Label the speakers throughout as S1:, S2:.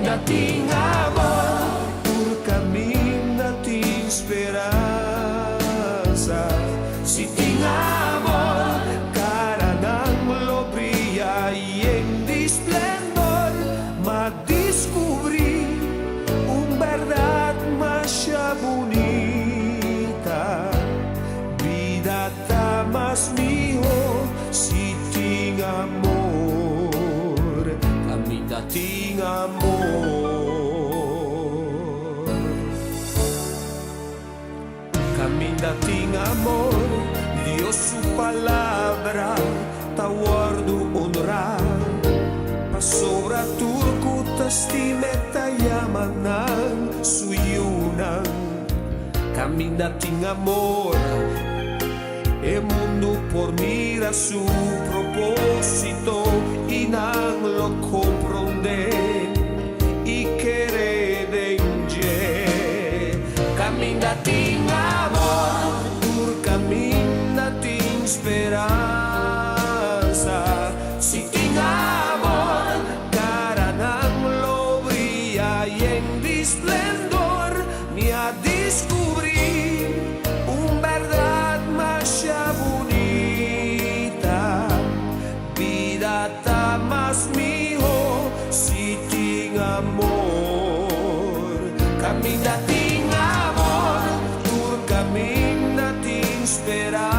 S1: Caminda tin amor, tur caminda tin speransa. Si tin amor, caranan lo bria yen di splendor. M'a descubrí un berdad masha bunita, bida ta mas mihó si tin amor. Caminda tin amor. Caminda tin amor, Dios su palabra ta wordu honrá. Pasobra tur cu ta stim'e ta yama nan su yiunan. Caminda tin amor, e mundu por mira su propósito i nan lo comprendé i kere den dje. Caminda tin amor, tur caminda tin speransa. Si tin amor, caranan lo bria yen di splendor. Mi a descubrí un berdad masha bunita, bida ta mas miho si tin amor. Caminda tin amor, tur caminda tin speransa.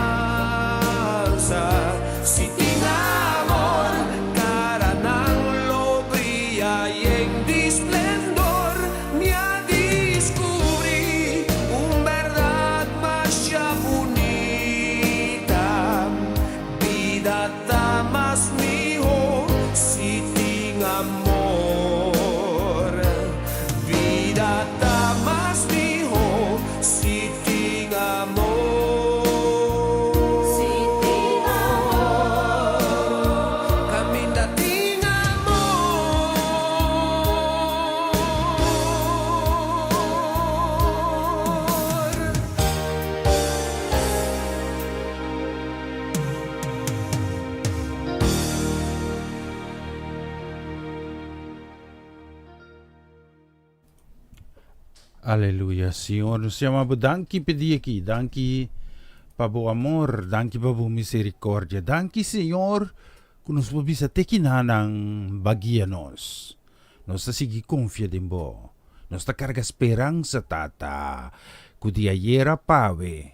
S1: Si tin amor, caranan lo bria yen di splendor. Mi a descubrí un berdad masha bunita, bida ta mas miho si tin amor. Bida ta mas miho si tin amor.
S2: Si tin amor.
S1: Caminda tin amor.
S3: Aleluya, Señor, nos yama bo danki p'e dia aki, danki pa bo amor, danki pa bo misericordia, danki Señor ku nos por bisa te kinanan ba guia nos. Nos ta sigui konfia den bo. Nos ta karga speransa, Tata, ku di ayera pawe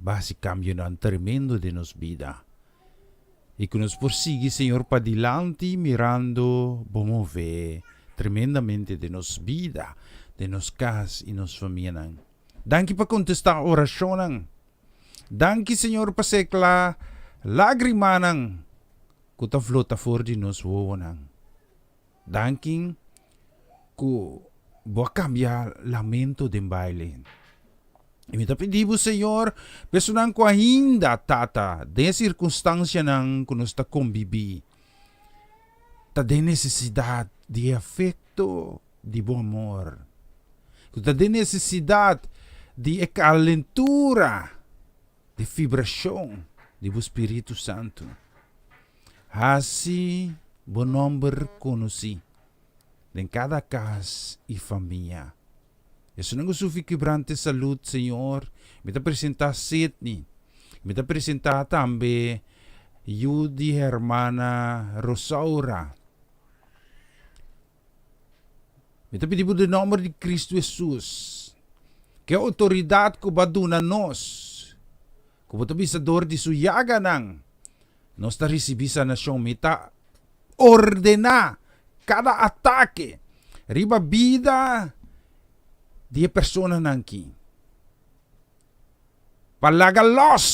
S3: ba hasi kambionan tremendo den nos bida. I ku nos por sigui, Señor, padilanti mirando bo move tremendamente den nos bida, den nos kas i nos famianan. Danki pa kontestá orashonnan. Danki, Señor, pa sekla lágrimanan ku ta flota for di nos wowonan. Danki ku bo a kambia lamento den baile. I mi ta pidi bo, Señor, pa esunnan ku ainda, Tata, den e sirkunstansianan ku nos ta kombibí, ta den nesesidat di e afekto di bo amor, ku ta den nesesidat di e kalentura, di fibrashon di bo Spiritu Santu. Hasi bo nòmber konosí den kada kas i famia. Esunnan ku sufri kibrante salud, Señor, mi ta presentá Sidney. Mi ta presentá tambe yu di hermana Rosaura. Mi ta pidi bo den nòmber di Kristu Hesus, ku e outoridat ku bo a duna nos, ku bo ta bisa dor di su yaganan nos ta risibí sanashon. Mi ta ordená kada atake riba bida di e personanan aki pa laga lòs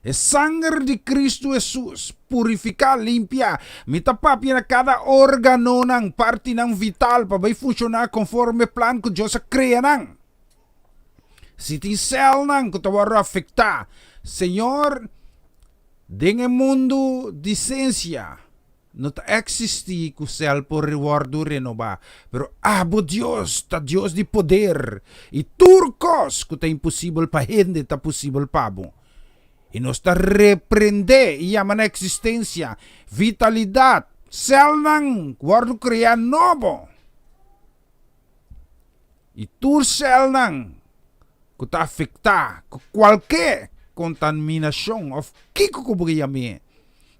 S3: e sanger di Kristu Hesus purifiká, limpia. Mi ta papia na kada órganonan, partinan vital pa bai funshoná konforme plan ku Dios a krea nan. Si tin sèlnan ku ta wòrdu afektá, Señor, den e mundu di sensia no ta eksistí ku sèl por wòrdu renobá, pero abo Dios ta Dios di poder i tur kos ku ta imposibel pa hende ta posibel pa bo. I nos ta reprendé i yama na eksistensia vitalidat. Sèlnan wòrdu kreá nobo. I tur sèlnan ku ta afektá ku kualke kontaminashon òf kiko ku bo ke yam'é,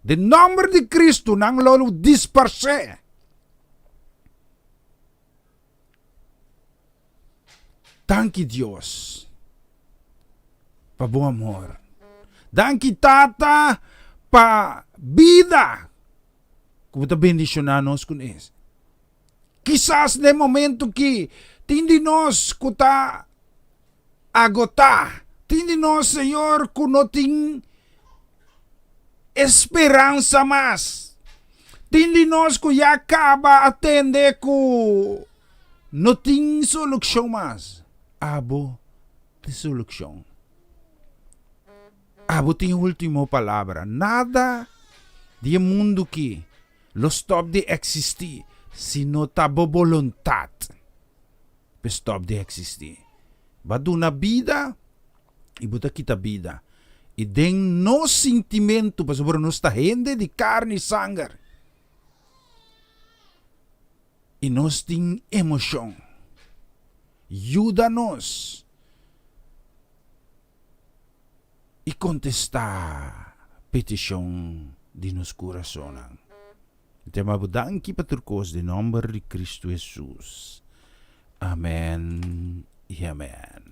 S3: den nòmber di Kristu nan lo disparsé. Danki Dios pa bo amor. Danki Tata pa bida ku bo ta bendishoná nos kuné. Kisas den momento ki tin di nos ku ta agotá, tin di nos, Señor, ku no tin e speransa mas, tin di nos ku ya kaba a tende ku no tin solushon mas. Abo ta e solushon. Abo tin e ultimo palabra. Nada di e mundu ki Lo stop di existi si no ta bo boluntad p'e stop di existi. Bo a duna bida y bo ta kita bida. Y den nos sintimentu, pasobra nos ta hende di carni y sanger, y nos tin emocion, yuda nos i kontestá petishon di nos kurasonnan. Mi ta yama bo danki pa tur kos den nòmber di Kristu Hesus. Amèn i amèn.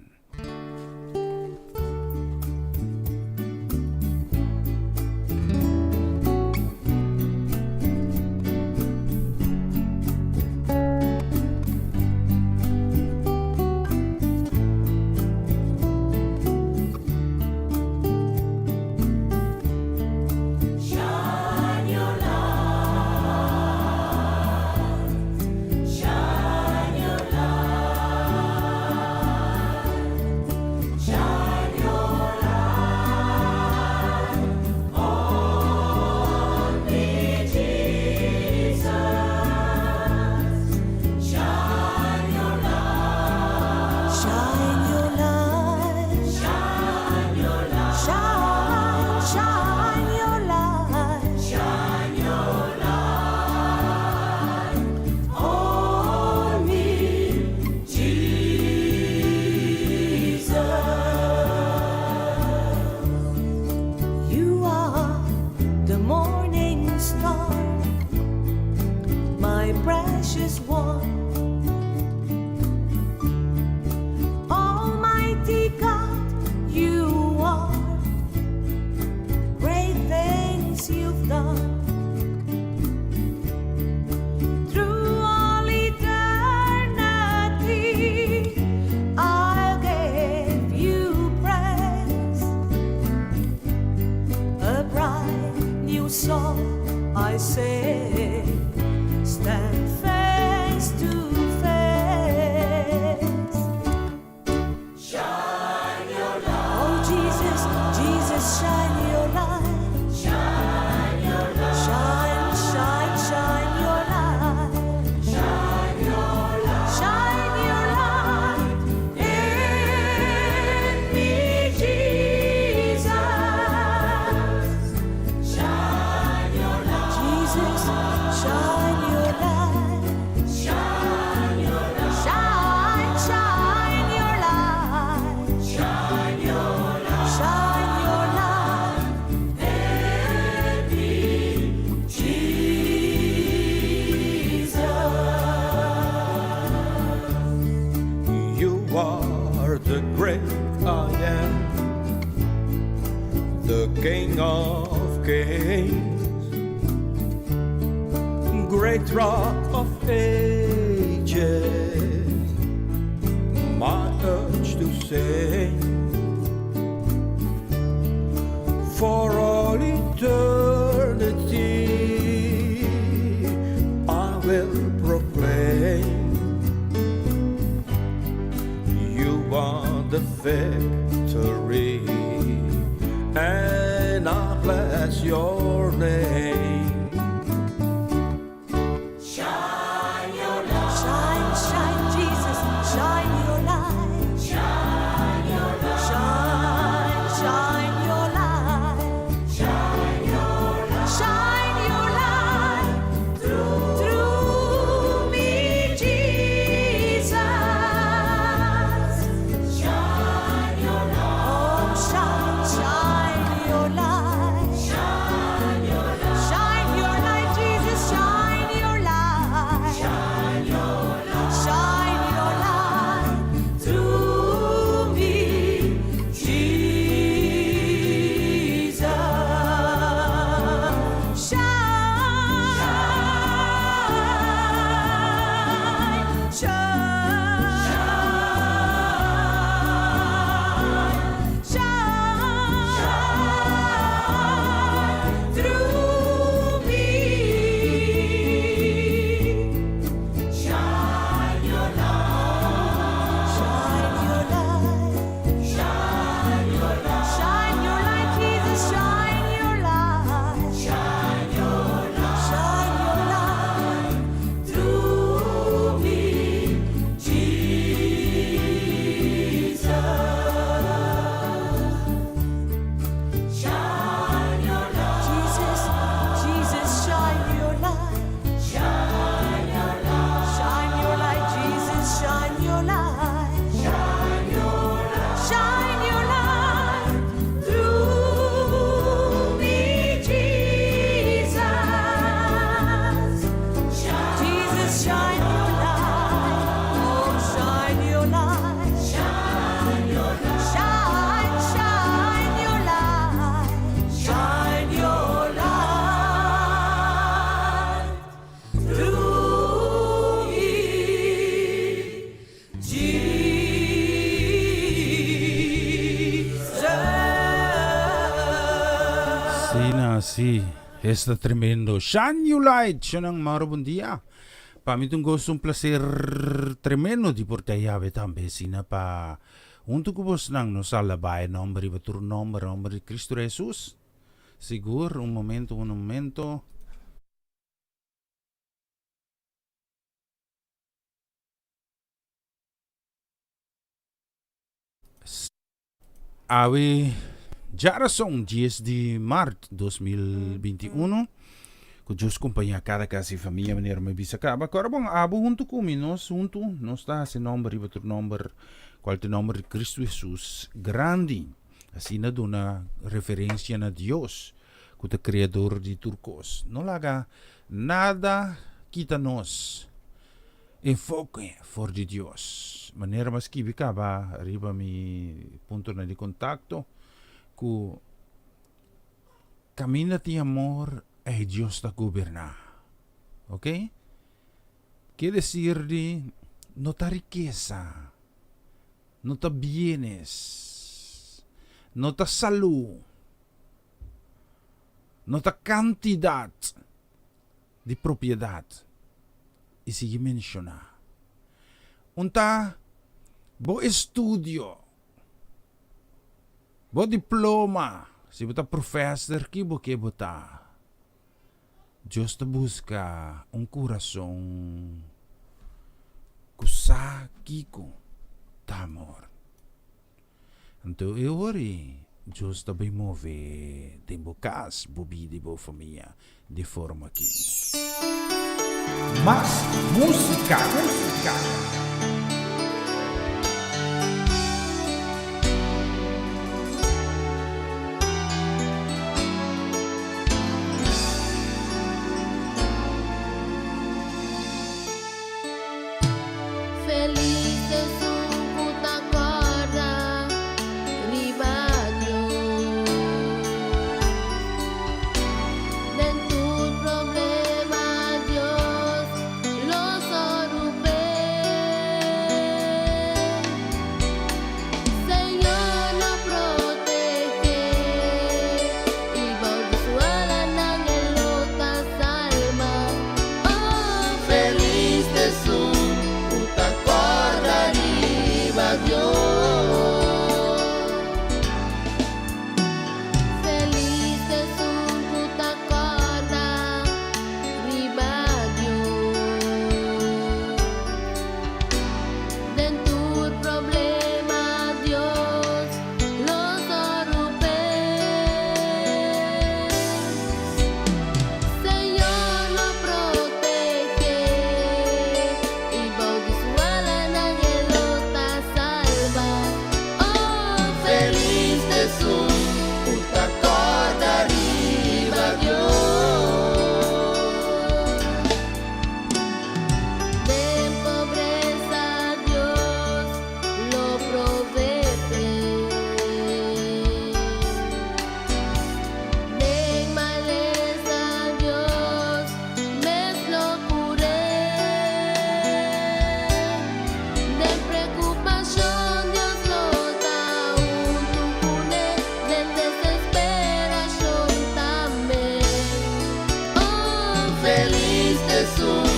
S3: Sí, esta tremendo. Shine You Light, Shonan Mauro, bon dia. Pa mi ta un gosto, un placer tremendo di por ta yabe tambe, sina pa hunto ku bosnan nos alabá e nomber riba tur nomber, nomber di Cristo Jesus. Sigur, un momento, un momento. Awe djarason dies di mart 2021 ku Dios kompañá kada kas i famia manera mi bisa kaba. Kòrda bon abo huntu ku mi nos huntu nos ta hasi nòmber riba tur nòmber kual ta e nòmber di Kristu Hesus grandi asina duna referensia na Dios ku ta kreador di tur kos. No laga nada kita nos enfoke for di Dios. Manera mi a skibi kaba riba mi puntonan di kontakto ku kaminda tin amor ei Dios ta goberná. Ok? Ke desir di no ta rikesa, no ta bienes, no ta salú, no ta kantidat di propiedat i sigui menshoná. Un ta bo estudio, bo diploma, si bo ta profèser ki bo ke bo ta. Dios ta buska un kurason ku sa kiko ta amor. Anto e ora ei Dios ta bai move den bo kas, bo bida i bo famia di forma aki. Mas músika.
S2: Felis esun ku ta kòrda riba Dios. Den tur problema Dios lo sòru p'e. Señor lo protegé i bou di su alanan e lo ta salba. Oh,
S1: Felis t'esun ku ta kòrda riba Dios.
S2: Felis t'esun ku ta kòrda riba Dios. Den tur problema Dios lo sòru p'e. Señor lo protegé i bou di su alanan e lo ta salba. Oh,
S1: Felis t'esun ku ta kòrda riba Dios.
S2: Den pobresa Dios lo provee p'e. Den malesa Dios mes lo cur'é. Den preocupacion Dios lo ta huntu cun'é. Den desesperacion tambe. Oh,
S1: Felis t'esun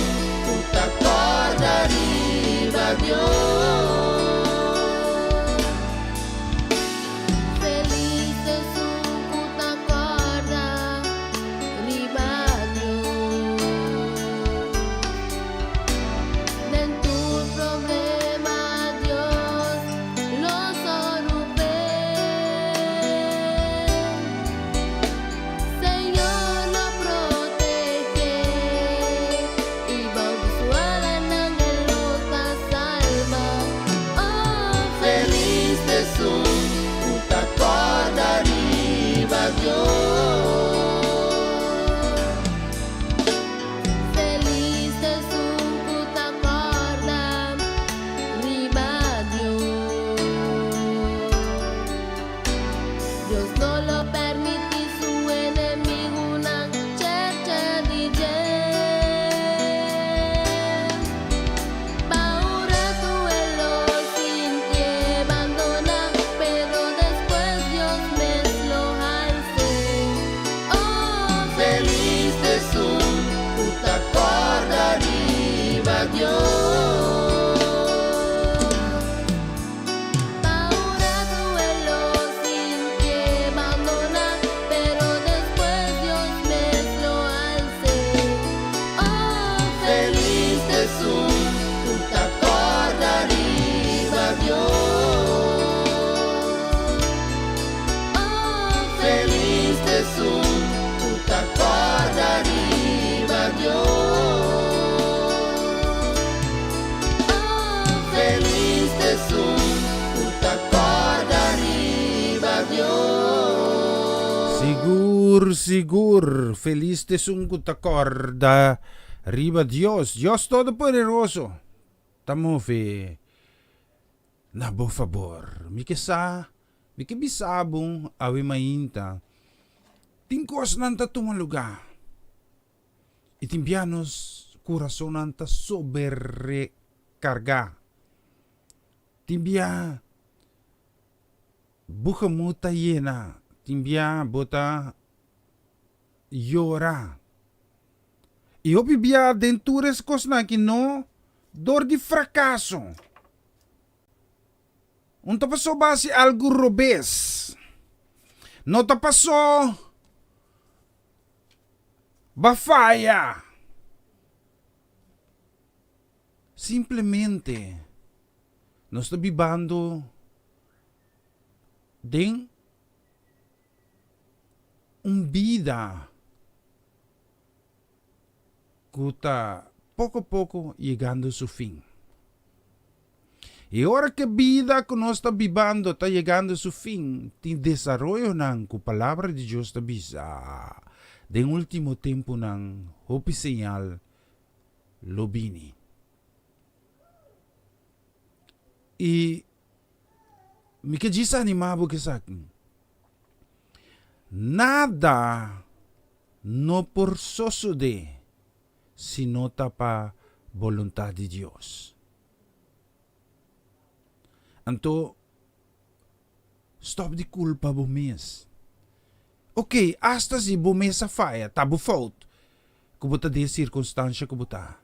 S1: ku ta kòrda riba Dios.
S2: Felis t'esun ku ta kòrda riba Dios. Den tur problema Dios lo sòru p'e. Señor lo protegé i bou di su alanan e lo ta salba.
S3: Sigur, sigur, felis t'esun ku ta kòrda riba Dios. Dios Todopoderoso ta move na bo fabor. Mi ke sa, mi ke bisa bo awe mainta, tin kosnan ta tuma lugá i tin bia nos kurasonnan ta soberekargá. Tin bia Bo gemut ta yena, tin bia bo ta yora. I hopi bia den tur es kosnan aki no dor di frakaso. Un ta paso bo hasi algu robes. No ta paso bo a faya. Simplemente nos ta bibando den un bida ku ta poko poko yegando su fin. I ora ku e bida ku nos ta bibando ta yegando su fin, tin desaroyonan ku Palabra di Dios ta bisa den ultimo tempunan hopi señal lo bini. I mi ke djis animá bo ku esaki. Nada no por sosodé si no ta pa boluntat di Dios. Anto, stòp di kulpa bo mes. Oké, asta si bo mes a faya, ta bo fout ku bo ta den e sirkunstansha ku bo ta.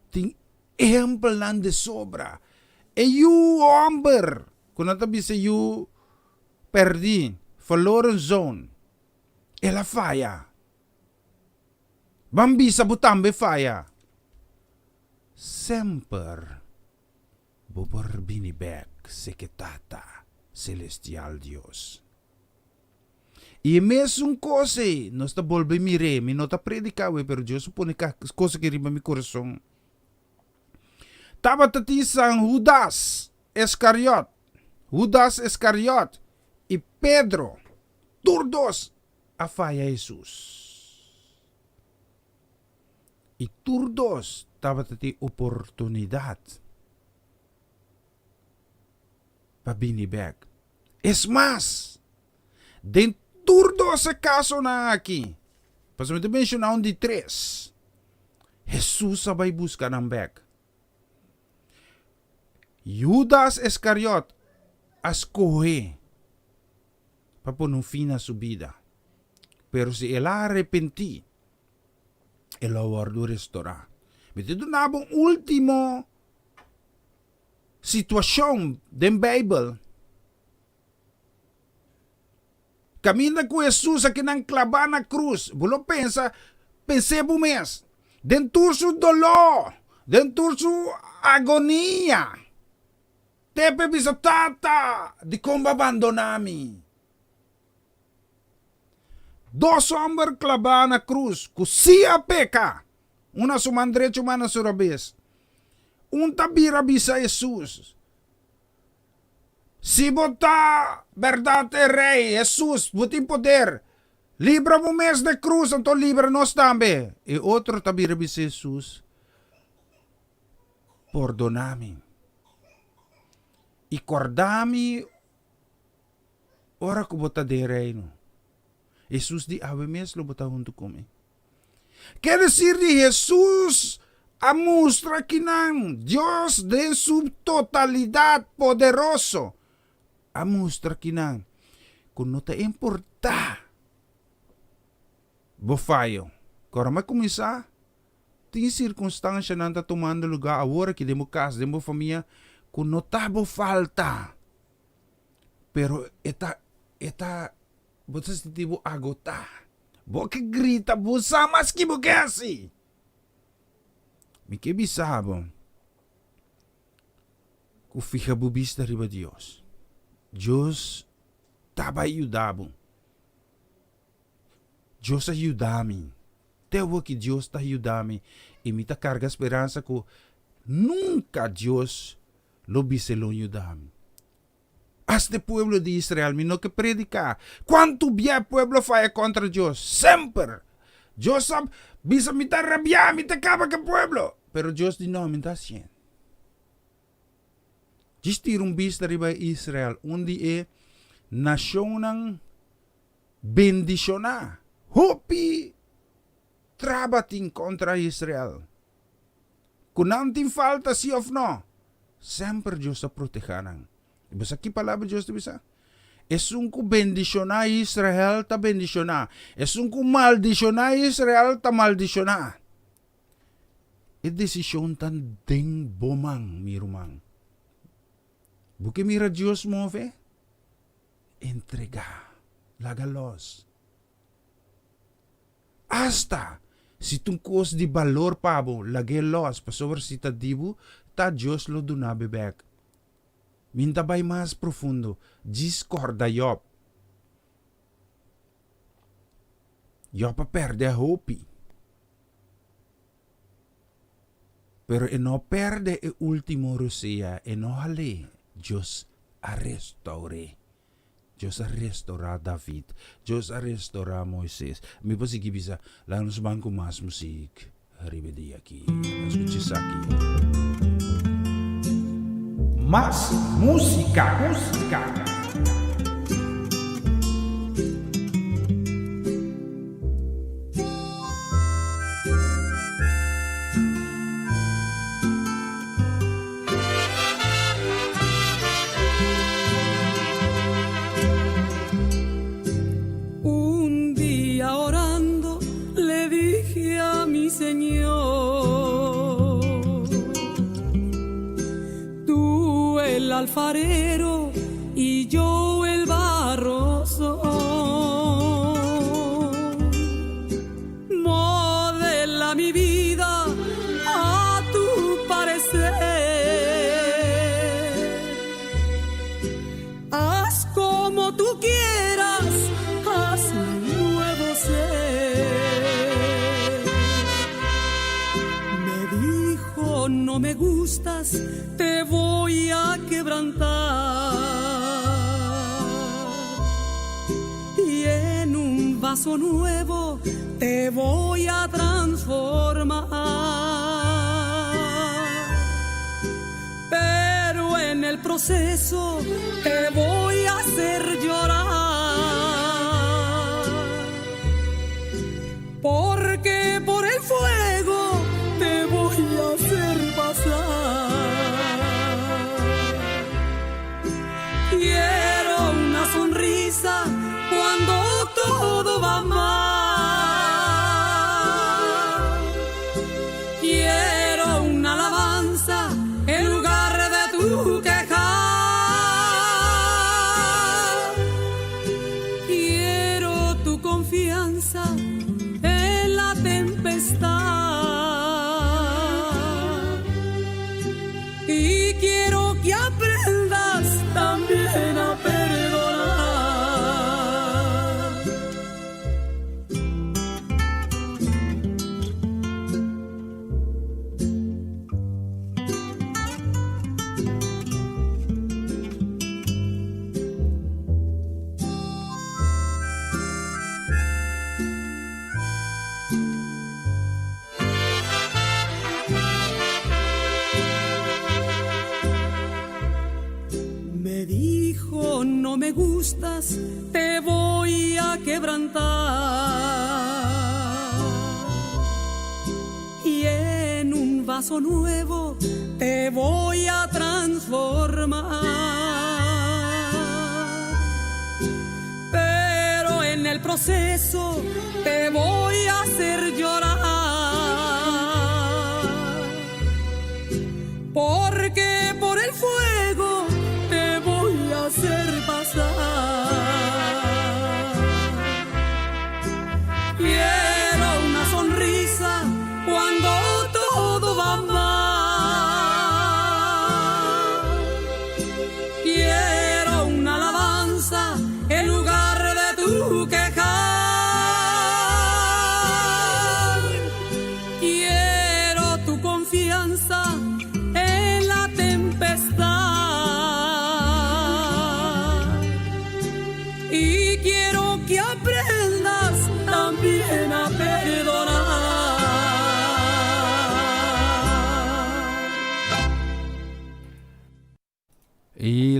S3: Tin ehempelnan de sobra. E yu homber ku nan ta bisa yu perdí, verloren zoon, el a faya. Ban bisa bo tambe faya. Semper bo por bini bek seke Tata Celestial Dios. I e mesun kos ei nos ta bolbe mir'é. Mi no ta prediká awe, pero Dios a pone kos aki riba mi kurason. Tabata tin San Hudas Iskariot, Hudas Iskariot i Pedro, tur dos a faya Hesus. I tur dos tabata tin oportunidat pa bini bek. Es mas, den tur dos e kasonan aki, pasobra mi ta menshoná un di tres, Hesus a bai buska nan bek. Judas Iskariot a skohe pa pone un fin na su bida, pero si el a arepentí, el a wòrdu restorá. Mi ta duna bo un último Situashon den Beibel kaminda ku Hesus a kinan klabá na krus, bo lo pensa, pens'é bo mes, den tur su doló, den tur su agonia, te p'e bisa, Tata, dikon bo a bandoná mi? Dos hòmber klabá na krus ku sí a peka, un na su man drechi, un man na su rabes. Un ta bira bisa Hesus, Si bo ta bèrdat e Rei, Hesus, bo tin poder, libra bo mes di e krus, anto libra nos tambe. E otro ta bira bisa Hesus, Pordoná mi i kòrda mi Ora ku bo ta den Reino, Hesus di awe mes lo bo ta huntu ku mi. Ke desir di Hesus a mustra kinan Dios den su totalidat poderoso a mustra kinan ku no ta importá bo fayo. Ku ora mi a kuminsá, tin sirkunstanshanan ta tumando lugá awor aki den bo kas, den bo famia ku no ta bo falta. Pero e ta, e ta, bo ta sinti bo agotá. Bo ke grita, bo sa mas ki bo ke hasi. Mi ke bisa bo ku fiha bo bista riba Dios. Dios ta bai yuda bo. Dios a yuda mi. Te awor ki Dios ta yuda mi i mi ta karga speransa ku nunka Dios lo bisa e lo yuda mi. Hasta e pueblo di Israel, mi no ke prediká. Kuantu bia e pueblo faya kontra Dios? Semper! Dios a bisa, Mi ta rabiá, mi ta kaba ku e pueblo. Pero Dios di, No, mi no ta hasié. Djis tira un bista riba Israel, un di e nashonnan bendishoná. Hopi traba tin kontra Israel. Ku nan tin falta si òf nò, semper Dios ta protehá nan. I bo sa ki palabra Dios ta bisa? Esun ku bendishoná Israel ta bendishoná, esun ku maldishoná Israel ta maldishoná. E desishon ta den bo man, mi ruman. Bo ke mira Dios move? Entregá, laga lòs. Asta si ta un kos di balor pa bo, lag'é lòs, pasobra si ta di bo, ta Dios lo duna bo bèk. Mi n'ta bai mas profundo, djis kòrda Jòb. Jòb a pèrdè hopi, pero e no pèrdè e último rosea, e no hal'é, Dios a restour'é. Dios a restorá David. Dios a restorá Moises. Mi por sigui bisa, laga nos ban ku mas muzik riba e dia aki. Nos skucha esaki. Mas músika, músika.
S4: Un dia orando le dije a mi Señor, Tú el alfarero y yo el barro soy. Modela mi vida a tu parecer. Haz como tú quieras, hazme un nuevo ser. Me dijo, no me gustas, te voy a quebrantar. Y en un vaso nuevo te voy a transformar. Pero en el proceso te voy a hacer llorar. Porque por el fuego te voy a hacer pasar. Quiero una sonrisa cuando todo va mal. Quiero una alabanza en lugar de tu quejar. Quiero tu confianza en la tempestad. Y quiero que aprendas también a perdonar. Me dijo, no me gustas, te voy a quebrantar. Y en un vaso nuevo te voy a transformar. Pero en el proceso te voy a hacer llorar. Porque por el fuego te voy a hacer pasar. Quiero una sonrisa cuando todo va mal. Quiero una alabanza en lugar de tu quejar.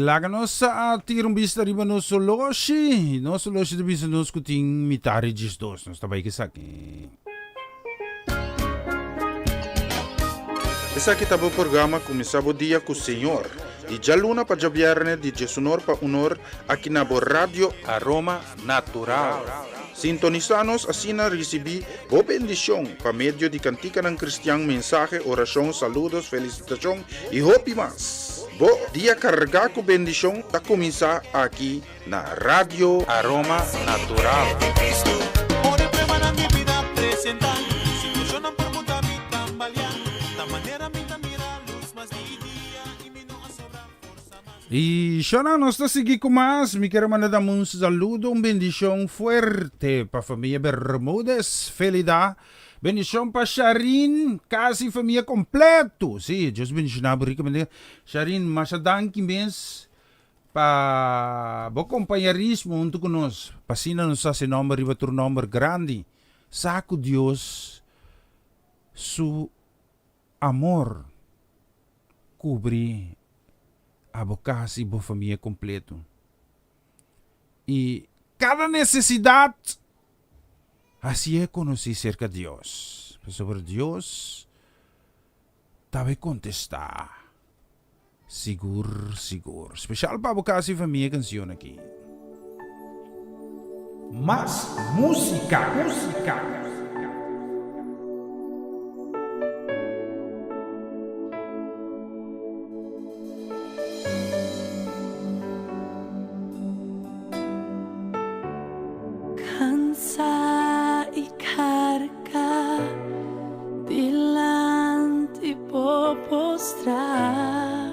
S3: Laga nos a tira un bista riba nos oloshi. Nos oloshi ta bisa nos ku tin mitari 12. Nos ta bai ku esaki.
S5: Esaki ta bo programa Kuminsá Bo Dia ku Señor, di djaluna pa djabièrnè di diesunor pa unor aki na bo Radio Aroma Natural. Sintonisá nos asina risibí bo bendishon pa medio di kantikanan kristian, mensahe, orashon, saludos, felisitashon i hopi mas. Bo dia kargá ku bendishon ta kuminsá aki na Radio Aroma Natural.
S3: Y shona nos ta sigui cu mas. Mi kier manda dam un saludo, un bendicion fuerte pa familia Bermudez. Felida. Bendicion pa Sharin, casi familia completo. Si, Dios bendiciona bo ricamente. Sharin, masha danki mes pa bo compañerismo hunto cu nos. Pa asina nos haci nomber riba tur nomber grandi. Sa cu Dios su amor kubri abo kas i bo famia kompleto. I kada nesesidat hasié konosí serka Dios, pasobra Dios ta bai kontestá sigur sigur. Speshal pa abo kas i famia e kansion aki. Mas músika, músika.
S6: Cansa y carga dilanti bo postra,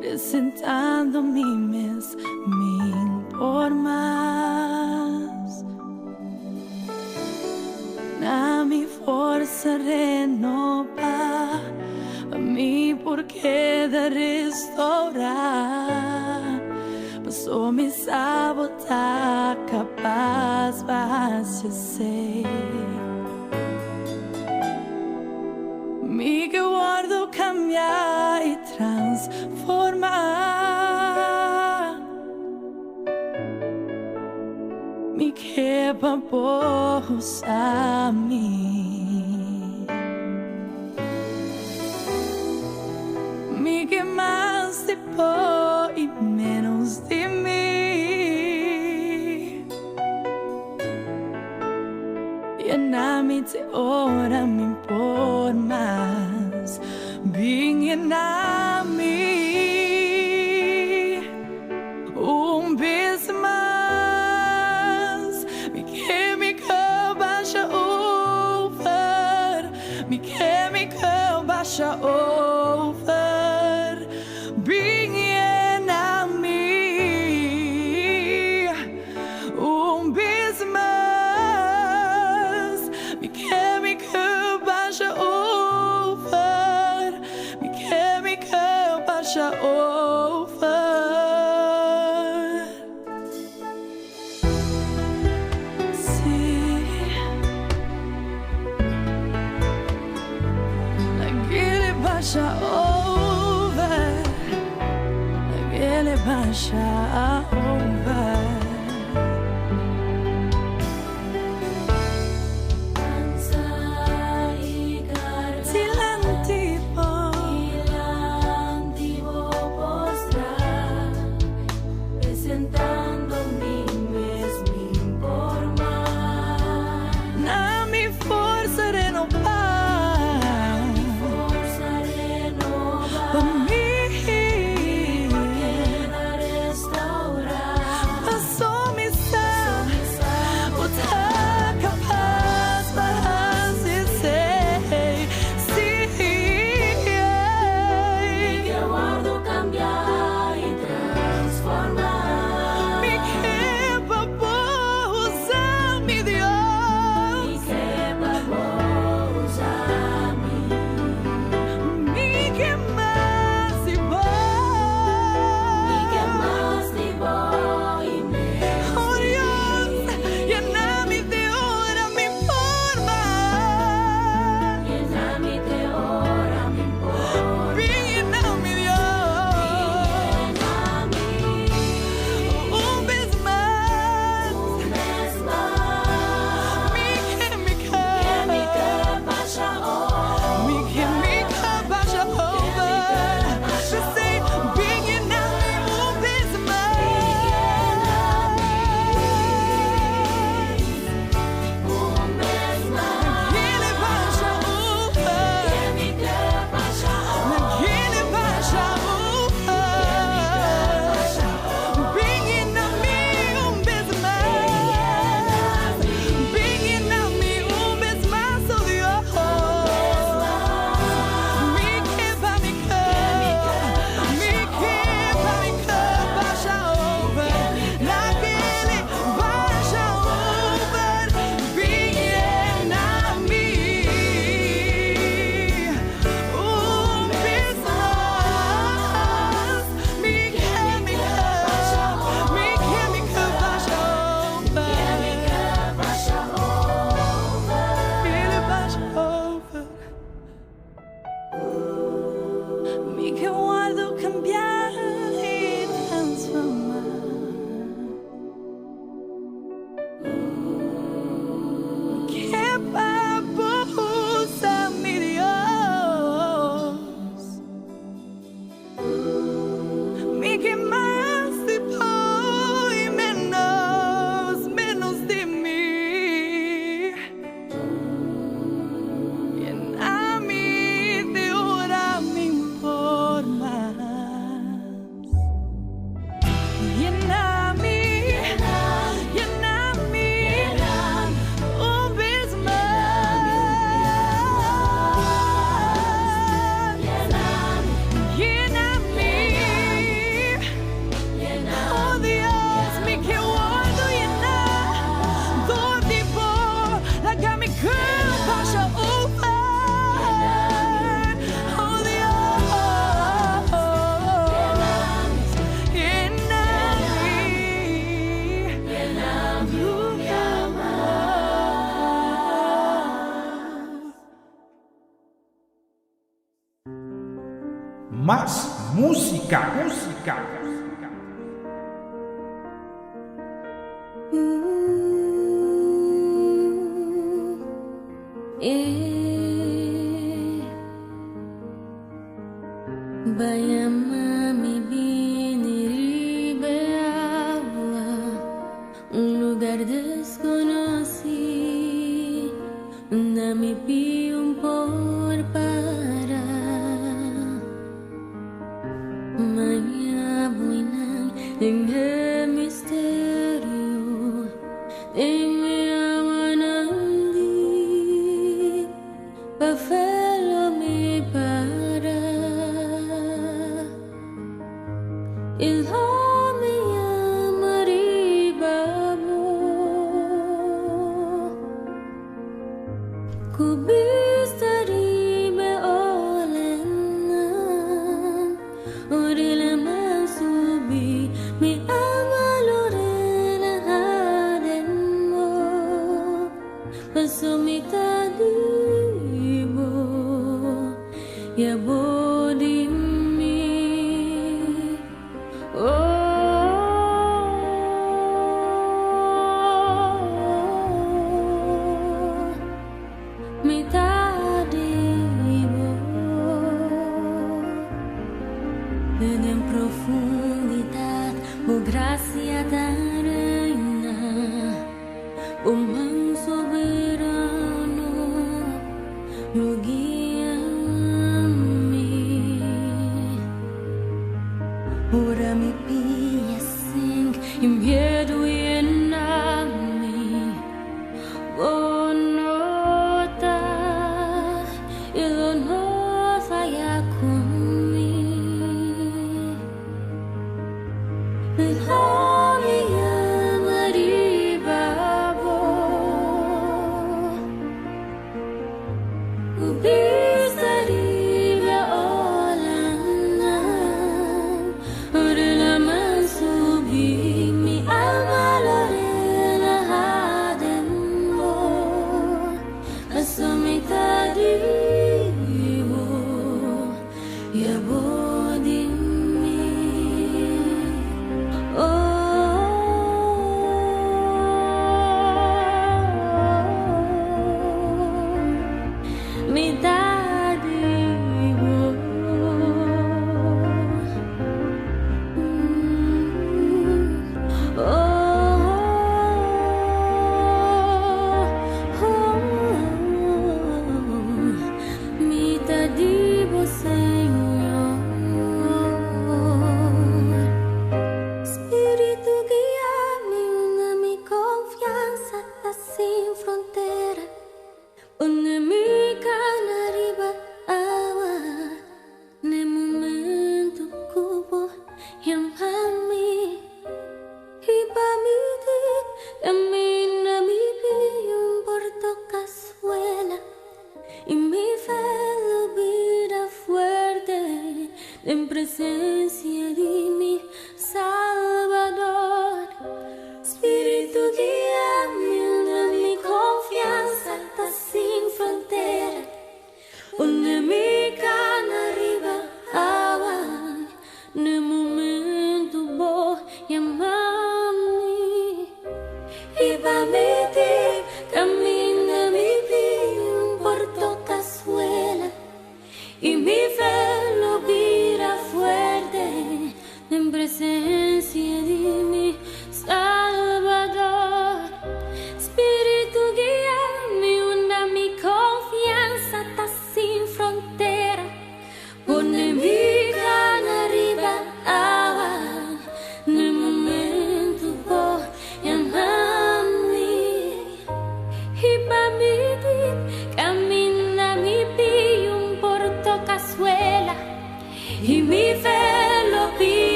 S6: presentando mi mes min por mas. Na mi forsa renoba, pa mi por keda restaura. Paso mi sa bo ta capaz pa haci esey. Mi ke wordo cambia y transforma. Mi ke pa bo usa mi. Mi ke mas di bo y menos di mi. Yena mi te ora mi por mas. Bin yena mi un bes mas. Mi ke mi ke basha over. Mi ke mi ke basha over. Bin yena mi un bes mas. Mi ke mi ke basha over. Mi ke mi ke basha over. Sí. Lag'e basha over. Lag'e basha over. Dilanti bo.
S2: Dilanti bo postra, presentando mi mes min por mas.
S6: Na mi forsa renoba.
S2: Mi forsa renoba.
S6: Pa mi.
S2: Mi por keda restaura.
S3: Mas músika, músika.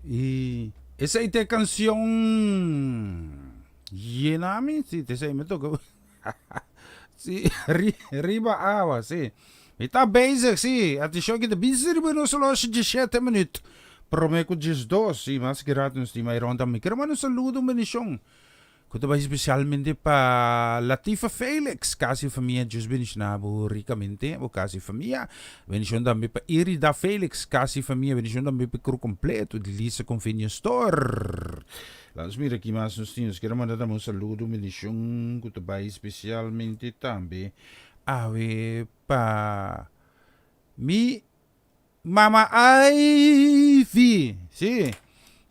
S3: I esei ta e kanshon Yena mi, si, ta esei mi toka. Si, riba awa, si. Mi ta bezig, si. Atenshon ki ta bisti riba nos oloshi diesshete minüt promé ku diesdos, si. Mas ki rato nos tin mai rònt. Mi ker manda un saludo, un bendishon Ku ta bai spesialmente pa Latifa Felix, kas i famia Dios bendishoná bo rikamente, bo kas i famia. Bendishon tambe pa Irida Felix, kas i famia. Bendishon tambe pa e kru kompleto di Lisa Convenience Store. Laat nos mira ki mas nos tin. Nos kier a manda tambe un saludo, un bendishon ku ta bai spesialmente tambe awe pa mi Mama Ivy! Sí.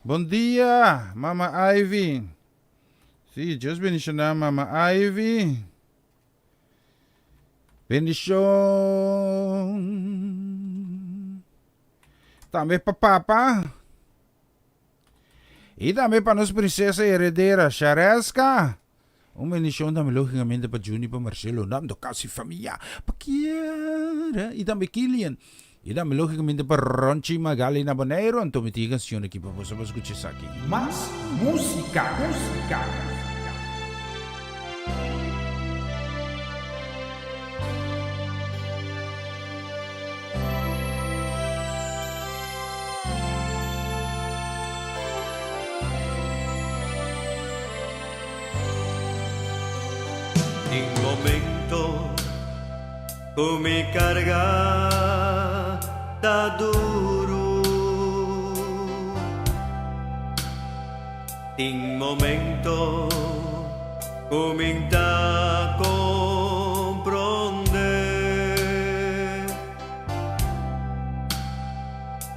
S3: Bon dia, Mama Ivy. Sí, Dios bendiciona Mama Ivy. Bendicion. Tambe pa papa. Y tambe pa nos princesa y heredera Shareska. Un bendicion tambe logicamente pa Juni, pa Marcelo, Nando, casi familia, pa Kiara y tambe Kilian. Y tambe logicamente pa Ronchi Magali na Boneiru. Anto mi tin e cancion aki pa boso pa scucha esaki.
S5: Mas musica, musica.
S7: Tin momento ku mi karga ta duru. Tin momento ku mi ta komprondé.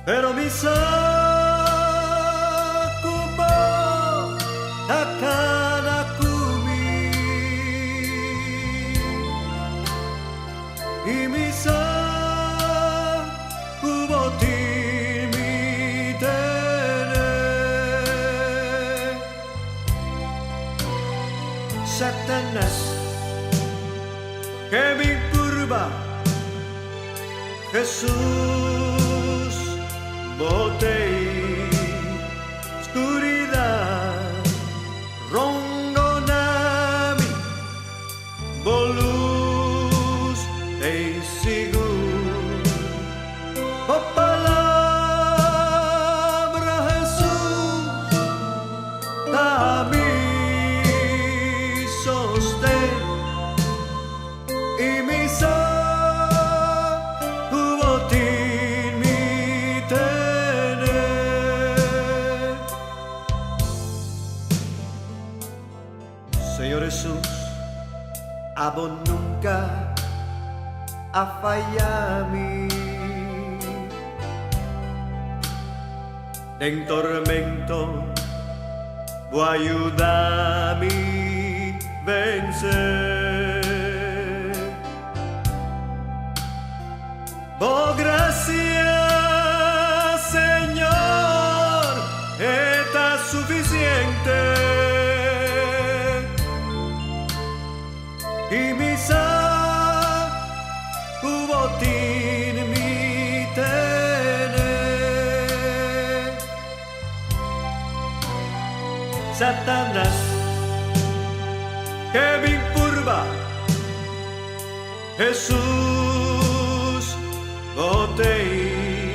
S7: Pero mi sa ku bo ta kana ku mi. I mi sa ku bo tin mi tene. Satanas ke bin purba. Jesús, bo t'ei Scuridad rondona mi, bo luz t'ei sigur. Bo palabra, Jesús, ta mi sosten. I mi sa ku bo tin mi tene. Señor Hesus, abo nunka a faya mi. Den tormento bo a yuda mi vense. Bo gracia, Señor, e ta suficiente. I mi sa ku bo tin mi tene. Satanas ke bin purba, Hesus bo t'ei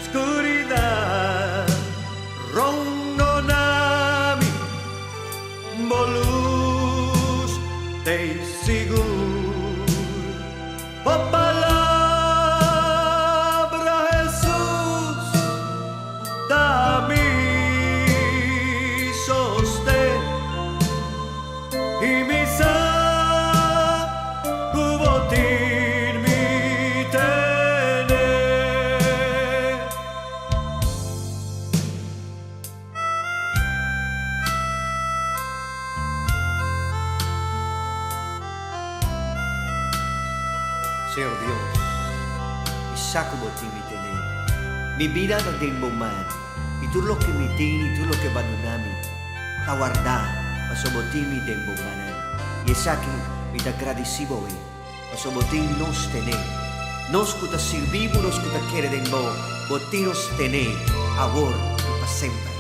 S7: skuridat rondona mi. Bo lus t'ei sigur. Bo palabra, Hesus, ta mi sosten. I mi sa ku bo tin mi tene.
S8: Señor Dios, mi sa ku bo tin mi tene. Mi bida ta den bo man, i tur loke mi tin i tur loke bo a duna mi ta wardá pasobra bo tin mi den bo mannan. I esaki mi ta gradisí bo e, pasobra bo tin nos tene. Nos ku ta sirbi bo, nos ku ta kere den bo, bo tin nos tene awor. semper.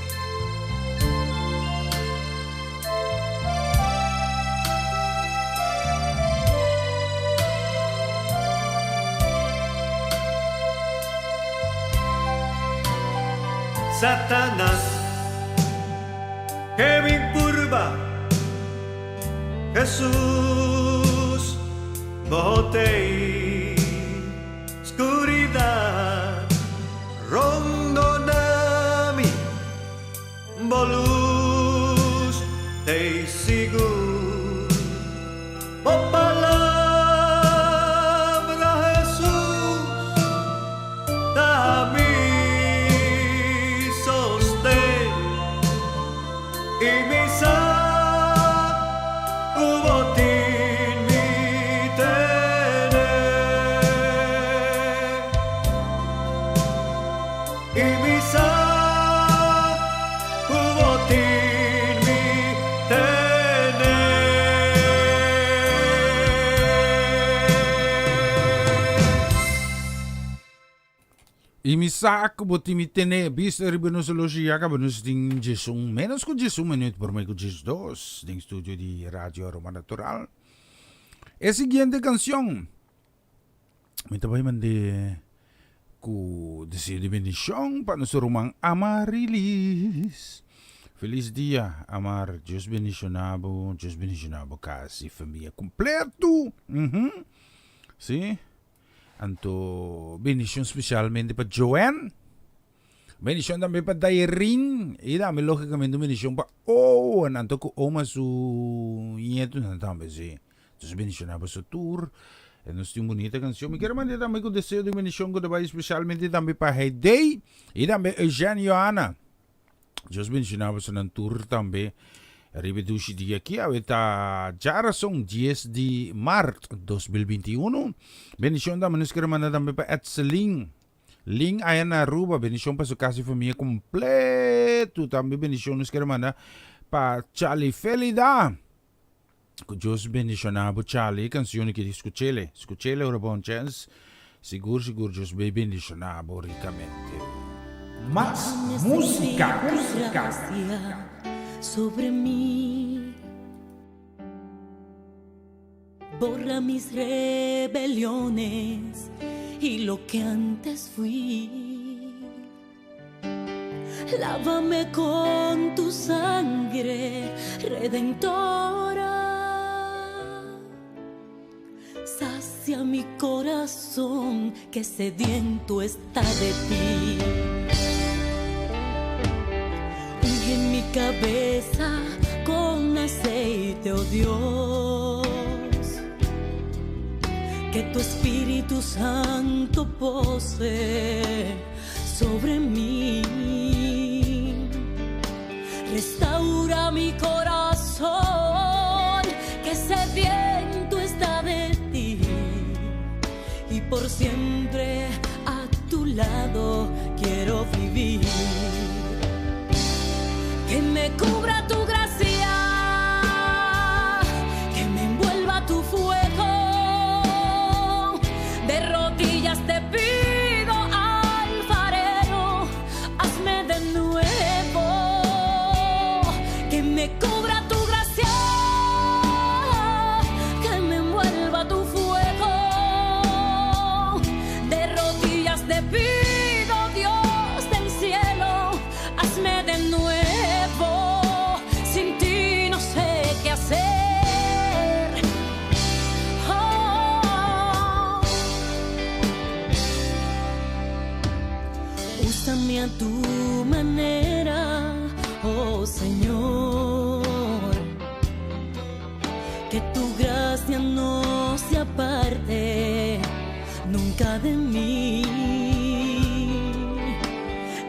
S7: Satanas, ke bin purba, Jesus, bo t'ei, Skuridat rondoná mi, bo lus t'ei sigur. Bo palabra, Jesus, ta mi sosten i mi sa ku bo tin mi tene. I mi sa ku bo tin mi tene.
S3: I mi sa ku bo tin mi tene. Bista riba nos oloshi ya kaba nos tin 11 menos ku 11 minuut prome ku 12 den studio di Radio Aroma Natural. E siguiente cancion mi ta bai mande ku deseo di bendicion pa nos ruman Amarilis. Feliz dia Amar, Dios bendiciona bo, Dios bendiciona bo cas y famia completo. Si. Anto bendicion specialmente pa Joanne. Bendicion tambe pa Dairin. Y tambe logicamente un bendicion pa Owen. Anto cu oma su nietonan tambe, si. Entonces bendiciona boso tur. E nos tin un bunita cancion. Mi kier manda tambe cu deseo di bendicion cu ta bay specialmente tambe pa Heidey y tambe Eugene Johanna. Dios bendiciona bosonan tur tambe riba e dushi dia aki. Awe ta djarason dies di mart 2021. Bendicion tambe nos kere manda tambe pa Edselin Lin aya na Aruba. Bendicion pa su casa y famia completo. Tambe bendicion nos kere manda pa Charlie Felida. Ku Dios bendiciona bo Charlie. E cancion aki di scuchele. Scuchele ora bo un chance. Sigur sigur Dios bay bendiciona bo ricamente.
S4: Mas
S3: musica musica.
S2: Sobre mí Borra mis rebeliones y lo que antes fui. Lávame con tu sangre redentora. Sacia mi corazón que sediento está de ti. Unge mi cabeza con aceite, oh Dios. Que tu Espíritu Santo pose sobre mí. Restaura mi corazón, que sediento está de ti. Y por siempre a tu lado quiero vivir. Que me cubra tu gracia, que me envuelva tu fuego. De rodillas te pido, alfarero, hazme de nuevo. Que me cubra tu gracia, que me envuelva tu fuego. De rodillas te pido, Dios del cielo, hazme de nuevo. Sin ti no sé qué hacer. Oh. Úsame a tu manera, oh Señor. Que tu gracia no se aparte nunca de mí.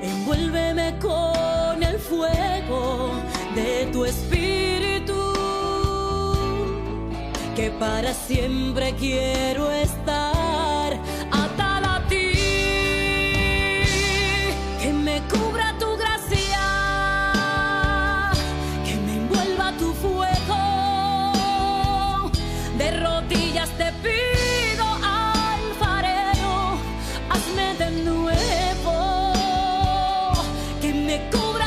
S2: Envuélveme con el fuego de tu espíritu, que para siempre quiero estar atada a ti. Que me cubra tu gracia, que me envuelva tu fuego. De rodillas te pido, alfarero, hazme de nuevo. Que me cubra.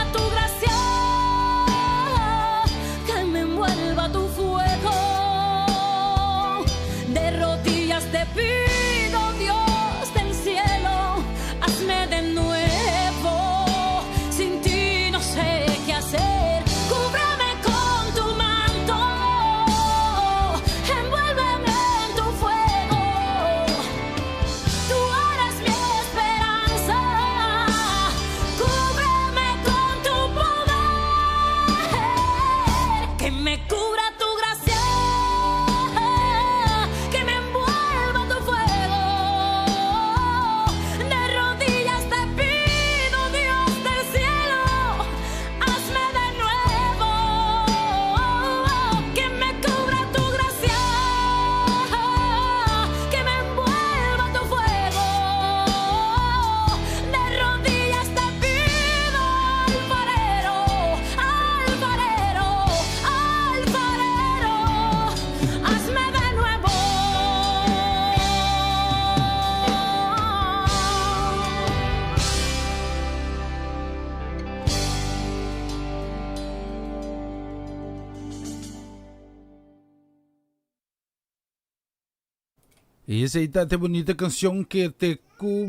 S3: Y esey ta te bonita cancion que te cu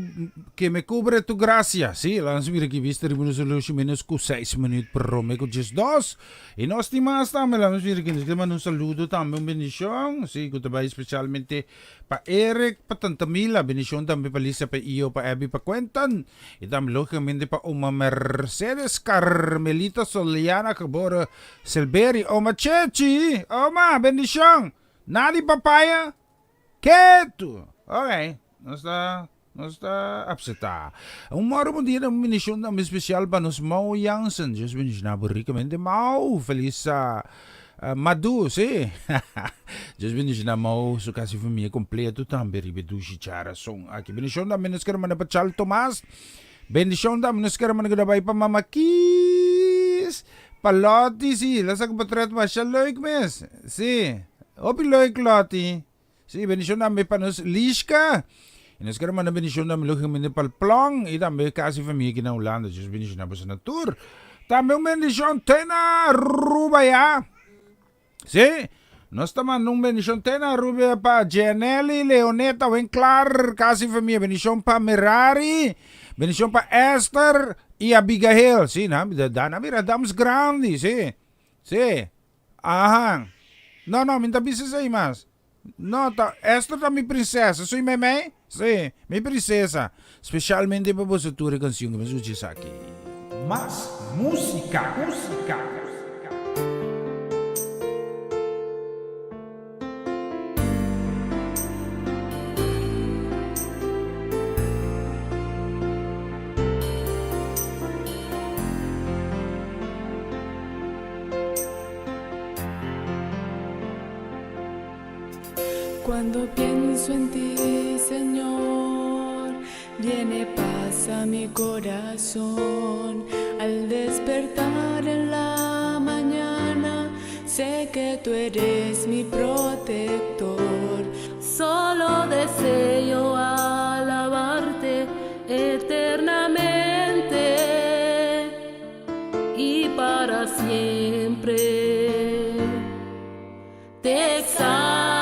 S3: que me cubre tu gracia. Sí, laat mira aquí vista riba nos reloj menos cu 6 minuut prome cu 12. Y nos tin mas tambe, laat mira aquí, nos manda un saludo tambe, un bendicion. Sí, cu ta bay especialmente pa Eric, pa Tanta Mila, bendicion tambe pa Lisa, pa Io, pa Abby, pa Quentin. Y tambe logicamente pa Oma Mercedes Carmelita Soliana, geboren Silberi. Oma Chechi, Oma, bendicion. Nadi papaya. Ketu! Ok, nos ta, nos ta apseptá. Un moro bon dia ta un bendishon tambe spesial pa nos Mau Jansen. Dios bendishoná bo rikamente Mau. Felis Madu, sí. Dios bendishoná Mau, su kas i famia kompleto tambe riba e dushi charason aki. Bendishon tambe nos kere manda pa Charles Tomas. Bendishon tambe nos kere manda ku ta bai pa Mama Kies. Pa Lottie, sí, la saka potret masha leuk mes. Sí, hopi leuk Lottie. Sí, bendishon tambe pa nos Lishka. I nos kere manda bendishon tambe logicamente pa Plong i tambe kasi famia aki na Hulanda. Dios bendishona boso na tur. Tambe un bendishon te na Aruba ya. Sí, nos ta manda un bendishon te na Aruba pa Gianelli, Leoneta, Winklar, kasi famia. Bendishon pa Merari, bendishon pa Esther i Abigail. Sí, nan a bira dames grandi, sí. Sí. Aha. No, no, mi no ta bisa esei mas. No, ta Esther ta mi prinsesa. Soy meimei? Sí, mi prinsesa. Specialmente pa boso tur e cancion cu mi a scucha esaki. Mas musica, musica.
S6: Cuando pienso en ti, Señor, viene paz a mi corazón. Al despertar en la mañana, sé que tú eres mi protector.
S2: Solo deseo alabarte eternamente y para siempre. Te exaltaré.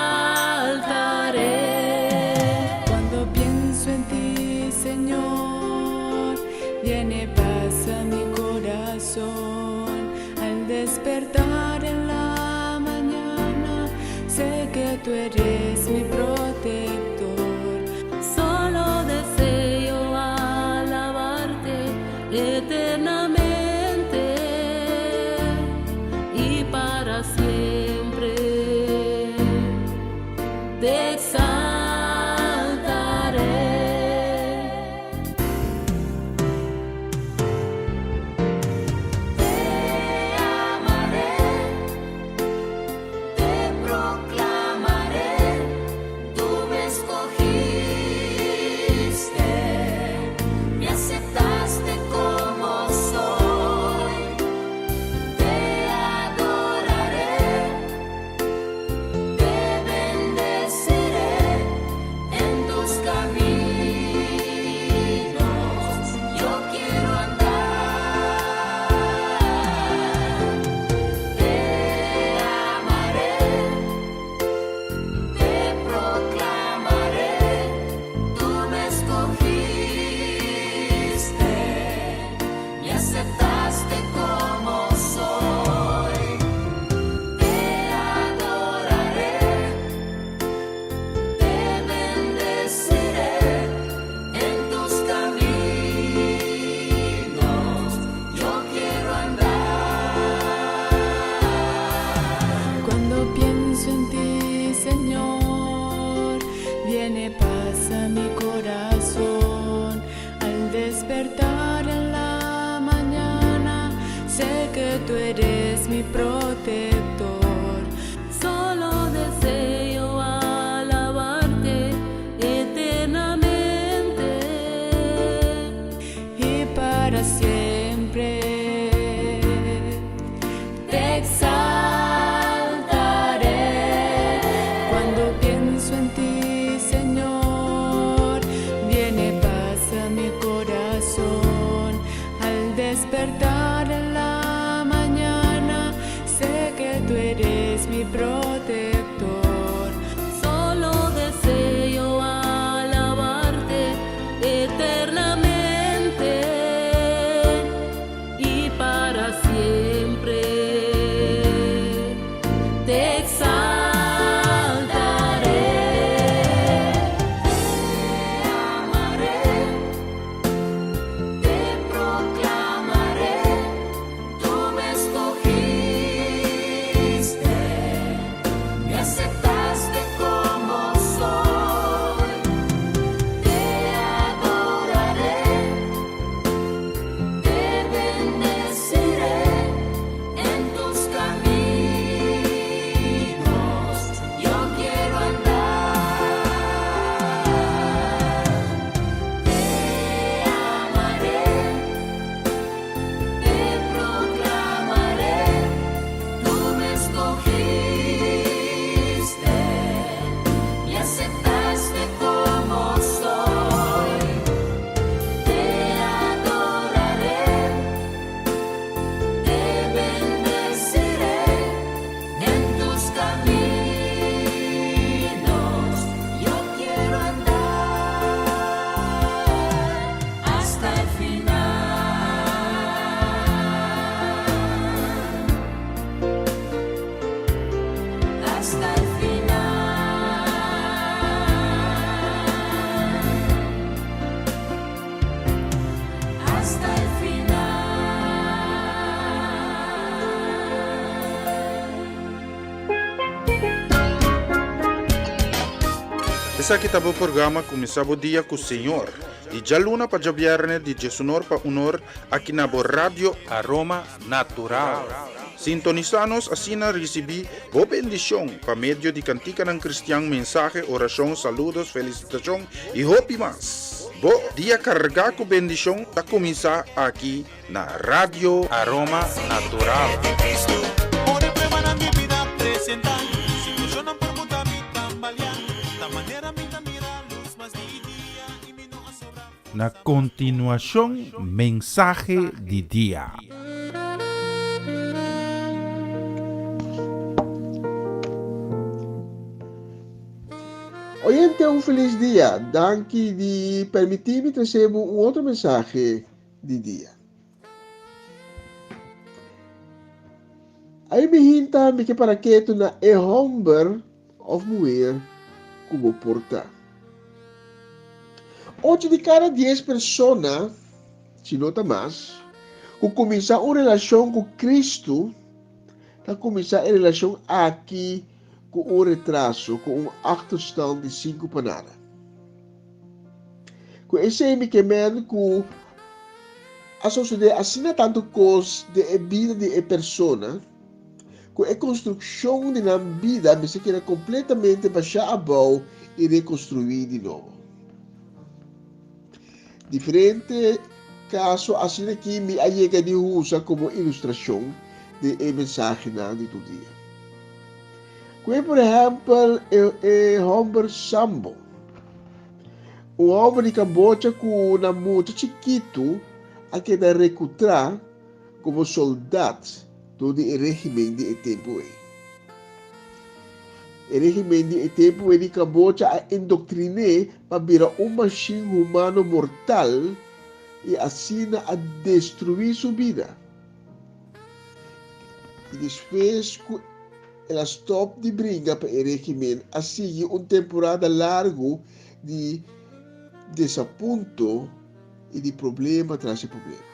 S6: Cuando pienso en ti, Señor, viene paz a mi corazón. Al despertar en la mañana, sé que tú eres mi protector.
S2: Solo deseo alabarte eternamente y para siempre. Te exaltaré.
S1: Te amaré, te proclamaré, tú me escogiste, me aceptaste como soy. Te adoraré, te bendeciré en tus caminos. Yo quiero andar. Te amaré, te proclamaré, tú me escogiste, me aceptaste como soy. Te adoraré, te bendeciré en tus caminos. Yo quiero andar.
S6: Cuando pienso en ti, Señor, viene paz a mi corazón. Al despertar en la mañana, sé que tú eres mi protector.
S2: Solo deseo alabarte eternamente
S6: y para siempre te exaltaré. Cuando pienso en ti, Señor, viene paz a mi corazón. Al despertar en la mañana, sé que
S5: Esaki ta bo programa Kuminsá Bo Dia ku Señor, di djaluna pa djabièrnè di diesunor pa unor aki na bo Radio Aroma Natural. Sintonisá nos asina risibí bo bendishon pa medio di kantikanan kristian, mensahe, orashon, saludos, felisitashon i hopi mas. Bo dia kargá ku bendishon ta kuminsá aki na Radio Aroma Natural.
S3: Na kontinuashon mensahe di dia.
S9: Oyente un felis dia. Danki di permití mi trese bo un otro mensahe di dia. Ai mi hinta mi ke para ketu na e homber of muher ku bo por ta. Ocho di kada dies persona, si no ta mas, ku kuminsá un relashon ku Kristu, ta kuminsá e relashon aki ku un retraso, ku un achterstand di sinku pa nada. Ku esei mi ke men ku a sosodé asina tantu kos den e bida di e persona, ku e konstrukshon di nan bida mester keda kompletamente bashá abou i rekonstruí di nobo. Diferente kaso asina aki mi a yega di usa komo ilustrashon den e mensahenan di tur dia. Kue por ehèmpel e hòmber Sambo, un hòmber di Kambocha ku na mucha chikitu a keda rekutrá komo soldat dor di e regimen di e tempu ei. E regimen di e tempu ei di Kambocha a indoktrin'é pa bira un mashin humano mortal i asina a destruí su bida. I despues ku el a stòp di bringa pa e regimen a sigui un temporada largu di desapunto i di problema tras di problema.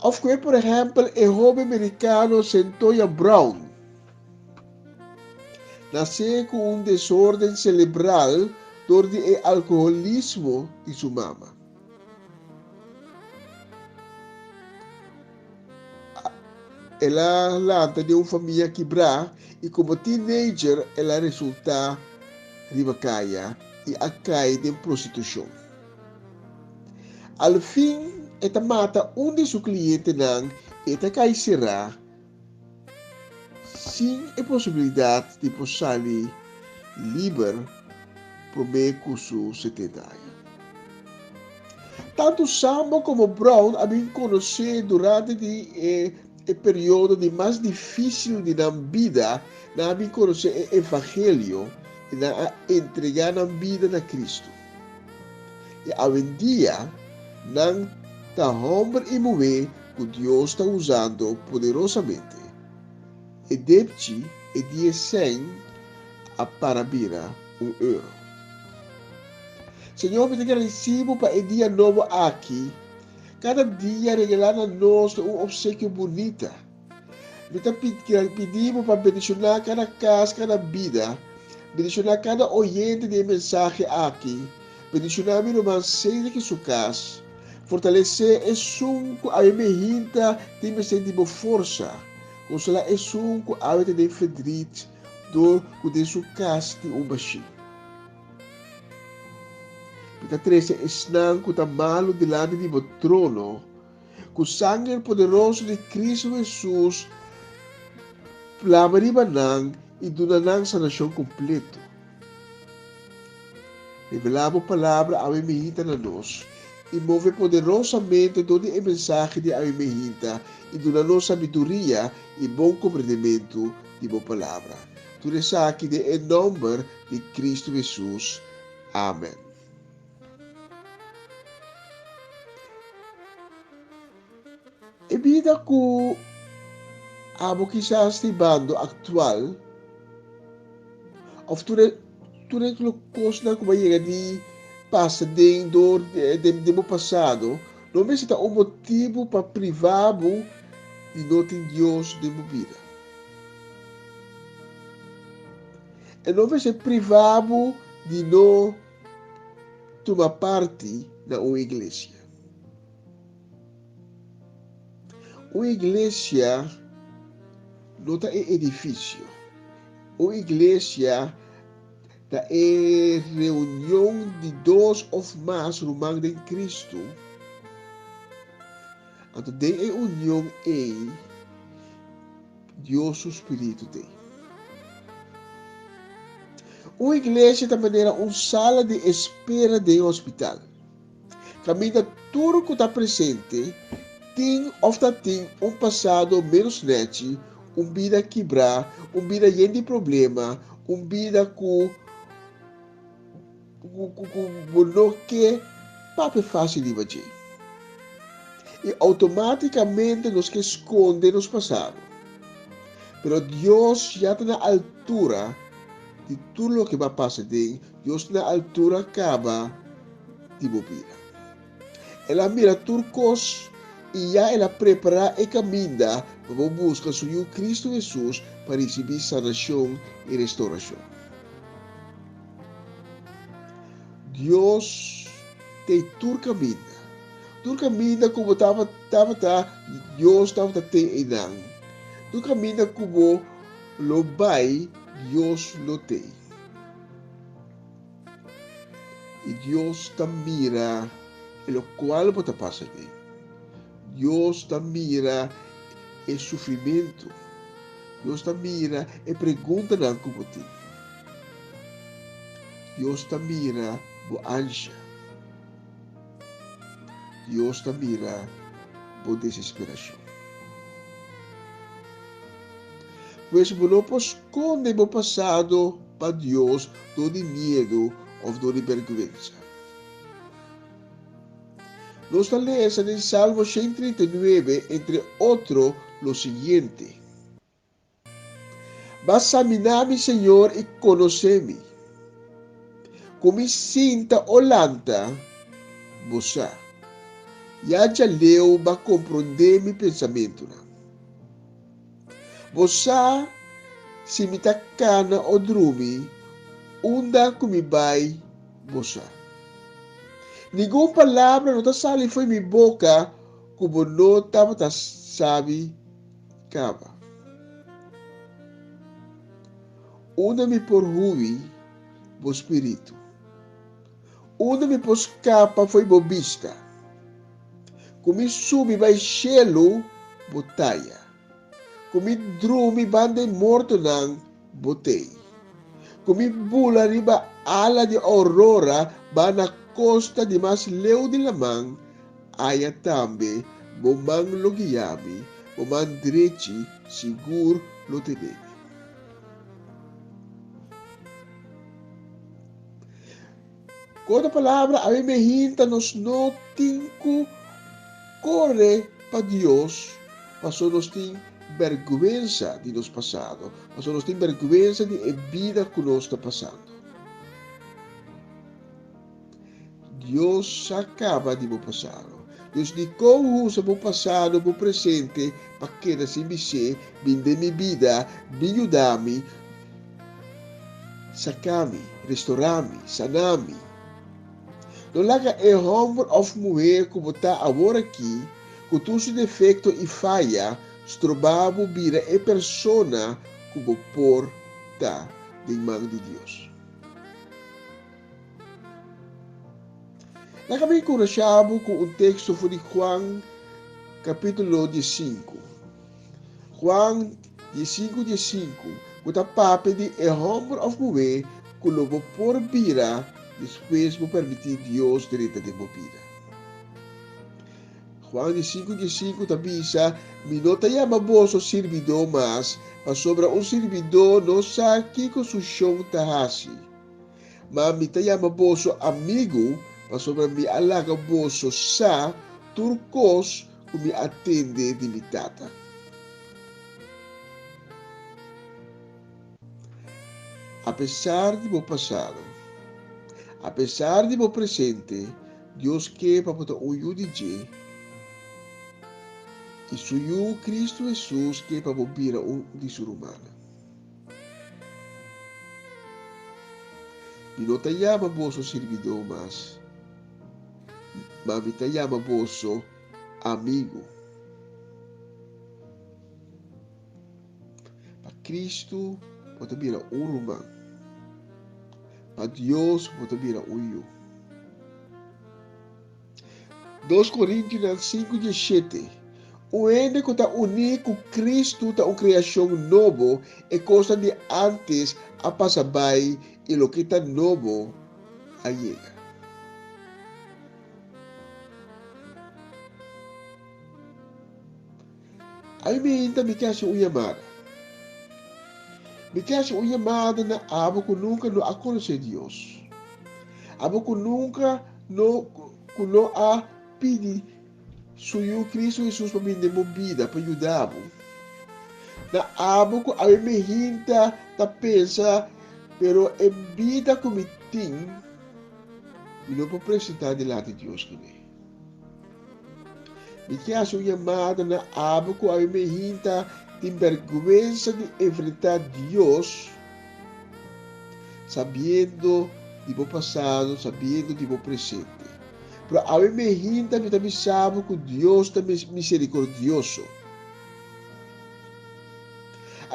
S9: Òf kue por ehèmpel e hóben merikano Centoya Brown, nasé ku un desórden selebral dor di e alkoholismo di su mama. El a lanta den un famia kibrá i komo teenager el a resultá riba kaya i a kai den prostitushon. Al fin e ta mata un di su klientenan i e ta kai será sin e posibilidat di por sali liber promé ku su setenta aña. Tantu Sambo komo Brown a bin konosé durante di e e periodo di mas difísil di nan bida, nan a bin konosé e evangelio i nan a entregá nan bida na Kristu. I awendia nan ta hòmber i muhé ku Dios ta usando poderosamente. E depchi e die sèn a para bira un euro. Señor, mi ta gradisí bo pa e dia nobo aki. Kada dia regalá na nos ta un opsekio bunita. Mi ta pidi bo pa bendishoná kada kas, kada bida. Bendishoná kada oyente di e mensahe aki. Bendishoná mi ruman Cedric i su kas. Fortalesé esun ku awe mehinta tin mester di bo forsa. Konsolá esun ku awe ta den ferdrit dor ku den su kas tin un bashí. Mi ta trese esnan ku ta malu dilanti di bo trono. Ku sanger poderoso di Cristo Hesus plama riba nan i duna nan sanashon kompleto. Revelá bo palabra awe mihita na nos i move poderosamente dor di e mensahe di awe mihita i duna nos sabiduria i bon komprendementu di bo palabra. Tur esaki den e nòmber di Cristo Hesus. Amen. E bida ku abo kisas ta hibando aktual òf tur e tur e kosnan ku bo a yega di pasa den dor den bo pasado no mester ta un motibu pa priva bo di no tin Dios den bo bida. E no mester privá bo di no tuma parti na un iglesia. Un iglesia no ta e edifisio. Un iglesia ta e reunion di dos òf mas ruman den Kristu. Anto den e union ei, Dios su spiritu t'ei. Un iglesia ta manera un sala di espera den hospital. Kaminda tur ku ta presente tin òf ta tin un pasado ménos nèchi, un bida kibrá, un bida yen di problema, un bida ku ku bo no ke papia fásil riba dje. I outomátikamente nos ke skonde nos pasado. Pero Dios ya ta na altura di tur loke bo a pasa den, Dios ta na altura kaba di bo bida. El a mira tur kos i ya el a prepará e kaminda pa bo buska su Yu Kristu Hesus pa risibí sanashon i restourashon. Dios t'ei tur kaminda. Tur kaminda ku bo tabata, Dios tabata t'ei einan. Tur kaminda ku bo lo bai, Dios lo t'ei. I Dios ta mira e lokual bo ta pasa den. Dios ta mira e sufrimentu. Dios ta mira e preguntanan ku bo tin. Dios ta mira bo ansha. Dios ta mira bo desesperashon. Pues bo no por skonde bo pasado pa Dios dor di miedu òf dor di bèrgwensa. Nos ta lesa den Salmo 139, entre otro, lo siguiente, Ba saminá mi, Señor, i konosé mi. Ku mi sinta o lanta, bo sa. Ya djaleu ba komprondé mi pensamentunan. Bo sa si mi ta kana o drumi, unda ku mi bai, bo sa. Ningun palabra no ta sali fo'i mi boka ku bo no tabata sabi kaba. Unda mi por hui bo spiritu? Unda mi por skapa fo'i bo bista? Ku mi subi bai shelu, bo taya. Ku mi drumi banda e mortonan, bo tei. Ku mi bula riba ala di aurora ba na kosta di mas leu di laman, aya tambe bo man lo guia mi, bo man drechi sigur lo tene mi. Ku otro palabra, awe me hinta nos no tin ku kore pa Dios pasobra nos tin bèrgwensa di nos pasado, pasobra nos tin bèrgwensa di e bida ku nos ta pasando. Dios sa kaba di bo pasado. Dus dikon usa bo pasado, bo presente pa keda sin bis'é, Bin den mi bida, bin yuda mi, Saka mi, restorá mi, saná mi. No laga e hòmber òf muhé ku bo ta awor akí, ku tur su defekto i faya, stroba bo bira e persona ku bo por ta den man di Dios. Laga mi enkurashá bo ku un teksto for di Juan kapítulo diesinku. Juan diesinku diesinku ku ta papia di e hòmber òf muhé ku lo bo por bira despues bo permití Dios drenta den bo bida. Juan diesinku diesinku ta bisa, Mi no ta yama boso sirbidó mas, pasobra un sirbidó no sa kiko su shon ta hasi. Ma mi ta yama boso amigu, pasobra mi a laga boso sa tur kos ku mi a tende di mi Tata. Apesar di bo pasado, apesar di bo presente, Dios ke pa bo ta un yu di dje, i su Yu, Kristu Hesus, ke pa bo bira un di su rumannan. Mi no ta yama boso sirbidó mas, ma mi ta yama boso amigu. Pa Kristu bo ta bira un ruman. Pa Dios bo ta bira un yu. Dos Korintionan 5:17 Un hende ku ta uní ku Kristu ta un kreashon nobo, e kosnan di ántes a pasa bai i loke ta nobo a yega. Ai mi inta mi ke hasi un yamada. Mi ke hasi un yamada na abo ku nunka no a konosé Dios. Abo ku nunka no ku no a pidi su Yu Kristu Hesus pa bin den bo bida pa yuda bo. Na abo ku awe mi hinta ta pensa pero e bida ku mi tin mi no por presentá dilanti Dios kuné. Mi ke hasi un yamada na abo ku awe mi hinta tin bèrgwensa di enfrentá Dios, sabiendo di bo pasado, sabiendo di bo presente. Pero awe mi hinta mi ta bisa bo ku Dios ta miserikordioso.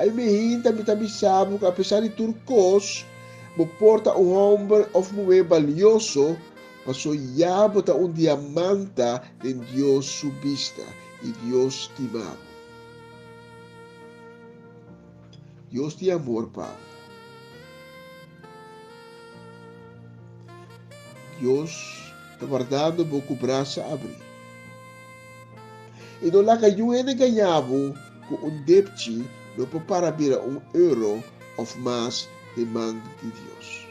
S9: Awe mi hinta mi ta bisa bo ku apesar di tur kos, bo por ta un hòmber òf muhé balioso, Paso ya bo ta un diamanta den Dios su bista i Dios stima bo. Dios tin amor pa bo. Dios ta wardando bo ku brasa abrí. I no laga yu hende gaña bo ku un depchi no por para bira un euro òf mas den man di Dios.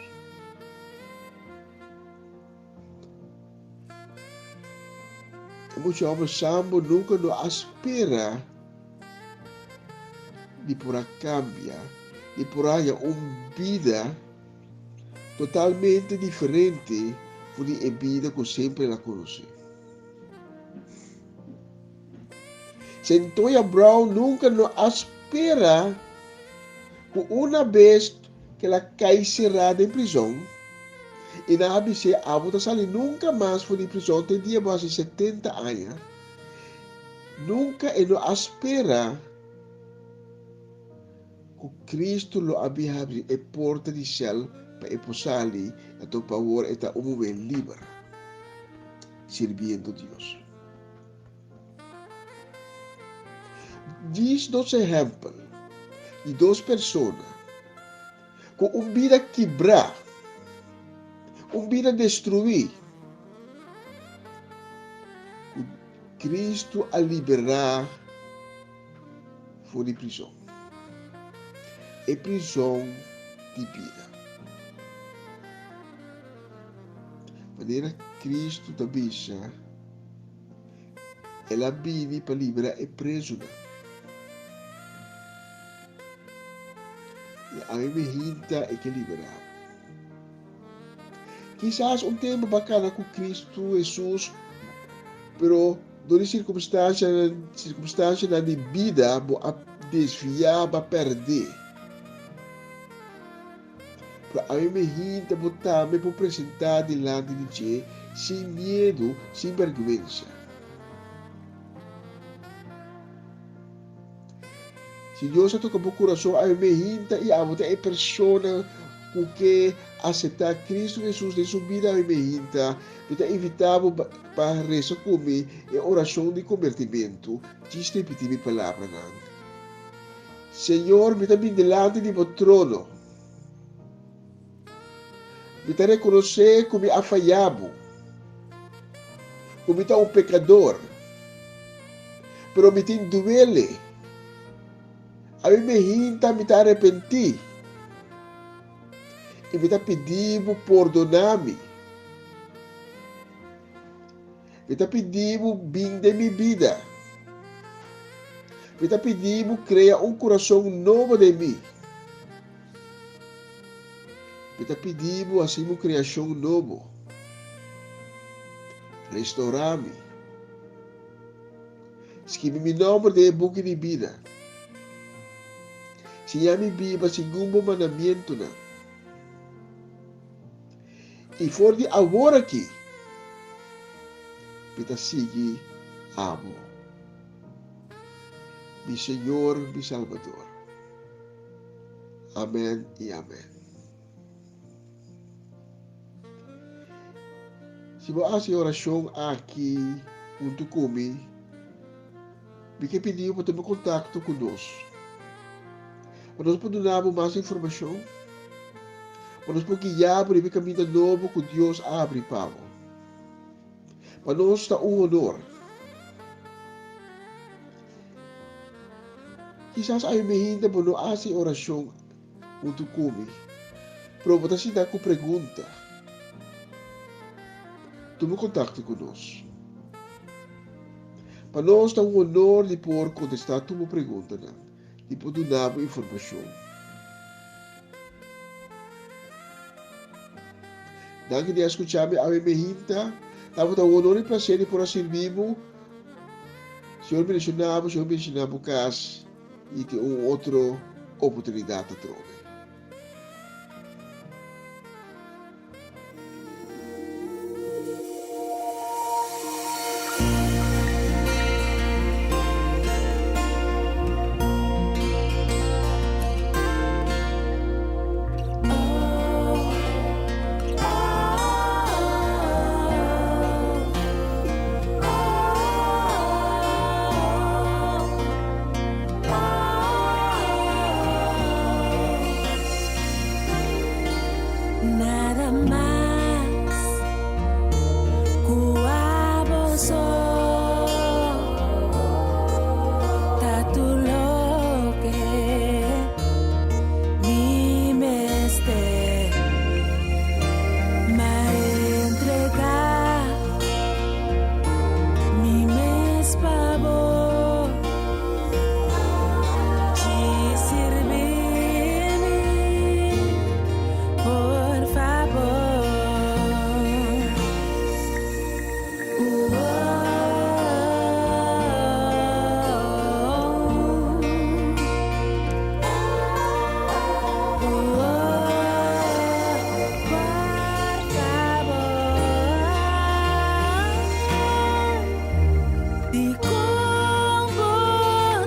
S9: E mucha homber sambo nunca no a spera di por a cambia, di por a haya un bida totalmente diferente for di e bida cu semper el a conoce. Centoya Brown nunca no a spera cu una bes cu el a cay cerá den prizon, i nan a bis'é, Abo ta sali nunca mas for di prizon te dia bo haci 70 aña. Nunca e no a spera cu Cristo lo a bin habri e porta di cel pa e por sali, anto pa awor e ta un muhé liber, sirbiendo Dios. Djis dos ehèmpel di dos persona ku un bida kibrá, un bida destruí, ku Kristu a liberá for di prizon, e prizon di bida. Manera Kristu ta bisa. El a bini pa libra e prezunan. I ami mi hinta e ke liberá bo. Kisas un tempu bo a kana ku Kristu Hesus, pero dor di sirkumstansianan di bida bo a desviá, bo a pèrdé. Pero ami mi hinta bo tambe por presentá dilanti di dje sin miedu, sin bèrgwensa. Si Dios a toka bo kurason, ami mi hinta i abo ta e persona ku ke aseptá Kristu Hesus den su bida, ami mi hinta, mi ta invitá bo pa resa ku mi e orashon di kombertimentu. Djis ripití mi palabranan. Señor, mi ta bin dilanti di bo trono. Mi ta rekonosé ku mi a fayá bo, ku mi ta un pekador. Pero mi tin duele. Ami mi hinta mi ta arepentí i mi ta pidi bo pordoná mi. Mi ta pidi bo bin den mi bida. Mi ta pidi bo krea un kurason nobo den mi. Mi ta pidi bo hasi mi un kreashon nobo. Restourá mi. Skibi mi nòmber den e buki di bida. Siña mi biba segun bo mandamientunan. I for di awor aki, mi ta sigui abo, mi Señor, mi Salbador. Amen i amen. Si bo hasi e orashon aki huntu ku mi, mi ke pidi bo pa tuma kontakto ku nos. Pa nos por duna bo mas informashon, pa nos por guia bo riba e kaminda nobo ku Dios a habri pa bo. Pa nos ta un honor. Kisas awe bo no hasi e orashon huntu ku mi, pero bo ta sinta ku pregunta. Tuma kontakto ku nos. Pa nos ta un honor di por kontestá tur bo preguntanan i por duna bo informashon. Danki di a skucha mi awe mehinta. Tabata un honor i plaser di por a sirbi bo. Señor bendishoná bo, Señor bendishoná bo kas i tin un otro oportunidat atrobe.
S1: Nada mas ku abo so ta tur loke mi mester. M'a entregá mi mes pa bo. Djis sirbi mi, por fabor. Por fabor. Dikon bo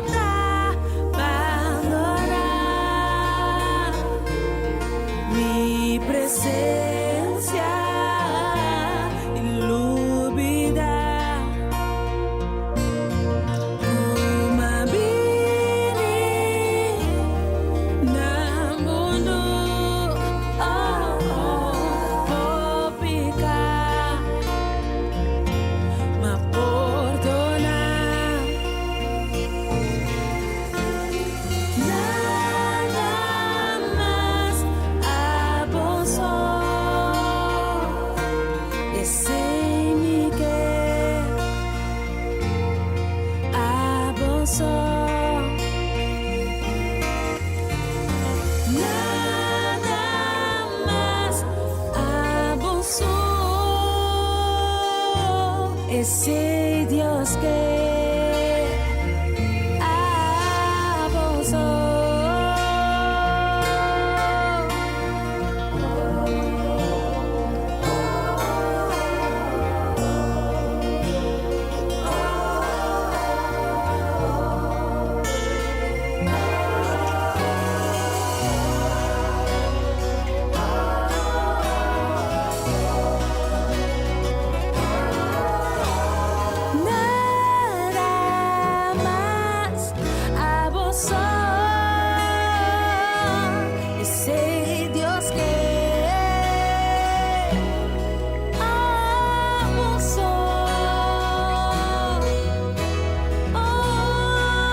S1: ta bandoná mi presensia i lubidá ku m'a bini na mundu pa piká m'a pordoná. Nada mas abo so. Esei mi ke abo so. Nada mas abo so. Esei Dios ke abo so. Nada mas abo so. Esei Dios ke abo so. Oh,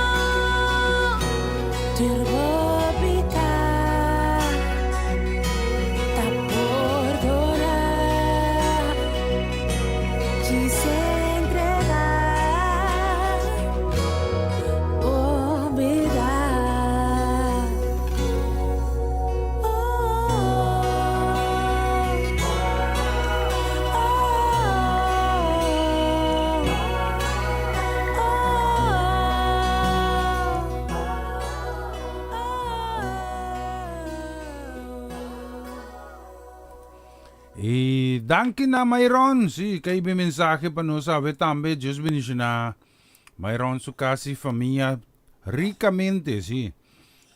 S1: tur bo piká ta pordoná. Djis entregá bo bida. Oh, oh, oh, oh.
S3: Danki na Myron. Sí, kay bin mensahe pa nos awe tambe. Dios bendiciona Myron su casa y famia ricamente, sí.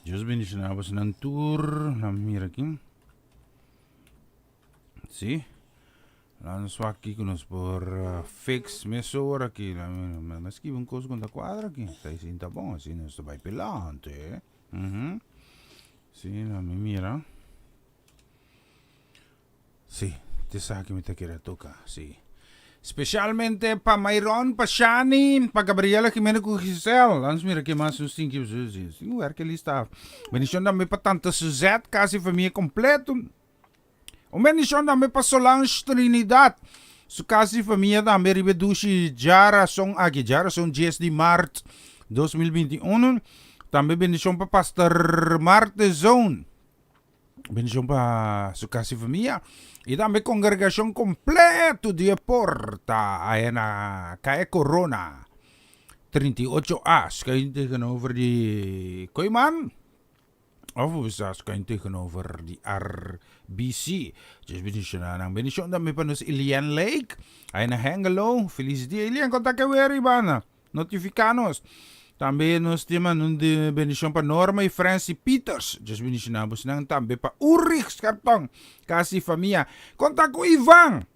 S3: Dios bendiciona bosnan tur. Laat me mira aki. Sí. Laat nos wak aki ku nos por fix mesora aki. Laat me skibi un kos ku no ta kuadra aki. Ta asina ta bon, asina nos ta bai pilante. Sí, laat me mira. Sí, t'esaki mi ta kere toka, sí. Specialmente pa Myron, pa Shani, pa Gabriela Jimenez ku Giselle. Laat nos mira ke mas nos tin ki. Tin un werk e lista af. Bendicion tambe pa Tante Suzette, casi famia completo. Un bendicion tambe pa Solange Trinidad, su casi famia tambe riba e dushi djarason aki, djarason dies di maart 2021. Tambe bendicion pa Pastor Marte Zoon. Bendicion pa su casa y familia. Y tambe congregacion completo di e porta aya na Calle Corona 38A, schuin tegenover di Kooiman. Of bo bisa schuin tegenover di RBC. Dios bendiciona nan. Bendicion tambe pa nos Elian Lake aya na Hengelo. Feliz dia Elian, con ta ke weer ribana? Notifica nos. Tambe nos tin manda un bendicion pa Norma y Francie Peters. Dios bendiciona bosnan tambe pa Ulrich Schertong, casa y famia. Conta cu Ivan.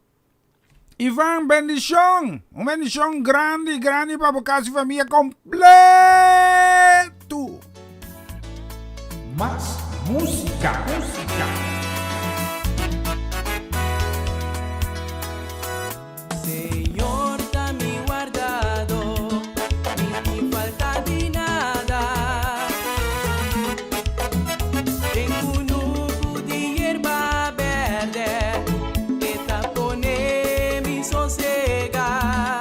S3: Ivan, bendicion. Un bendicion grandi, grandi pa bo casa y famia completo. Mas musica, musica.
S6: Señor ta mi wardado, mi tin falta di nada. Den kunuku di yerba berde, e ta pone mi sosega.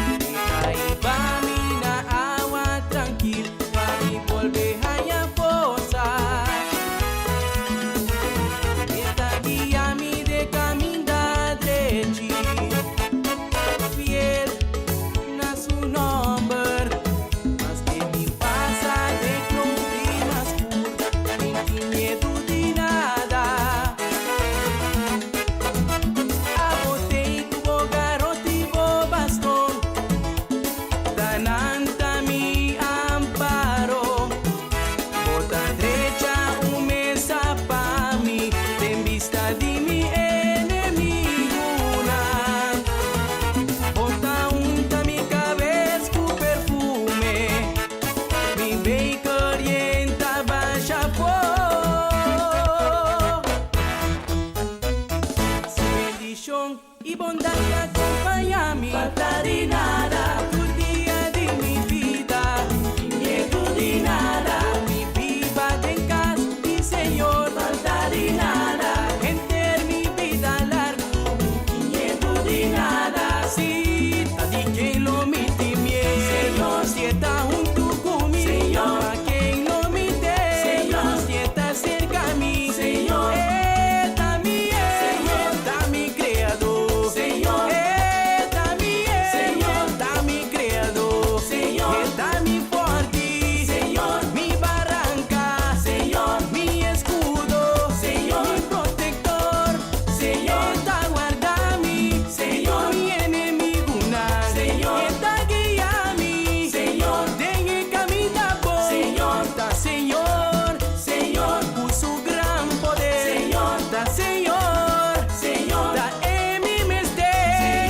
S6: E ta hiba mi na awa trankil, pa mi bolbe haña forsa. E ta guia mi de kaminda drechi, fiel na su nomber. Maske mi pasa den klompi mas skur, mi n tin miedu di nada. Abo tei ku bo garoti i bo baston, ta nan ta mi amparo. Bo ta drecha un mesa pa mi den bista di mi enemigunan. Bo ta unta mi kabes ku perfume, mi beker yen ta basha afó. Su bendishon i bondat ta kompañá mi. Falta di nada tur dia di mi bida, mi miedu di nada. Lo mi biba den kas di Señor. Falta di nada henter mi bida largu, mi tin miedu di nada. Si ta di ken lo mi tin miedu, Señor, si e ta huntu ku mi, Señor, pa ken lo mi teme, Señor, si e ta serka mi, Señor, e ta mi Señor. Ta mi Creador. Señor. E ta mi Señor. Ta mi Creador. Señor. E ta mi forti. Señor. Mi baranca. Señor. Mi escudo. Señor. Mi protector. Señor. E ta guarda mi. Señor. Mi enemigunan. Señor. E ta guia mi. Señor. Den e caminda bon. Señor. Ta Señor. Señor. Cu su gran poder. Señor. Ta Señor, Señor, ta e mi mester.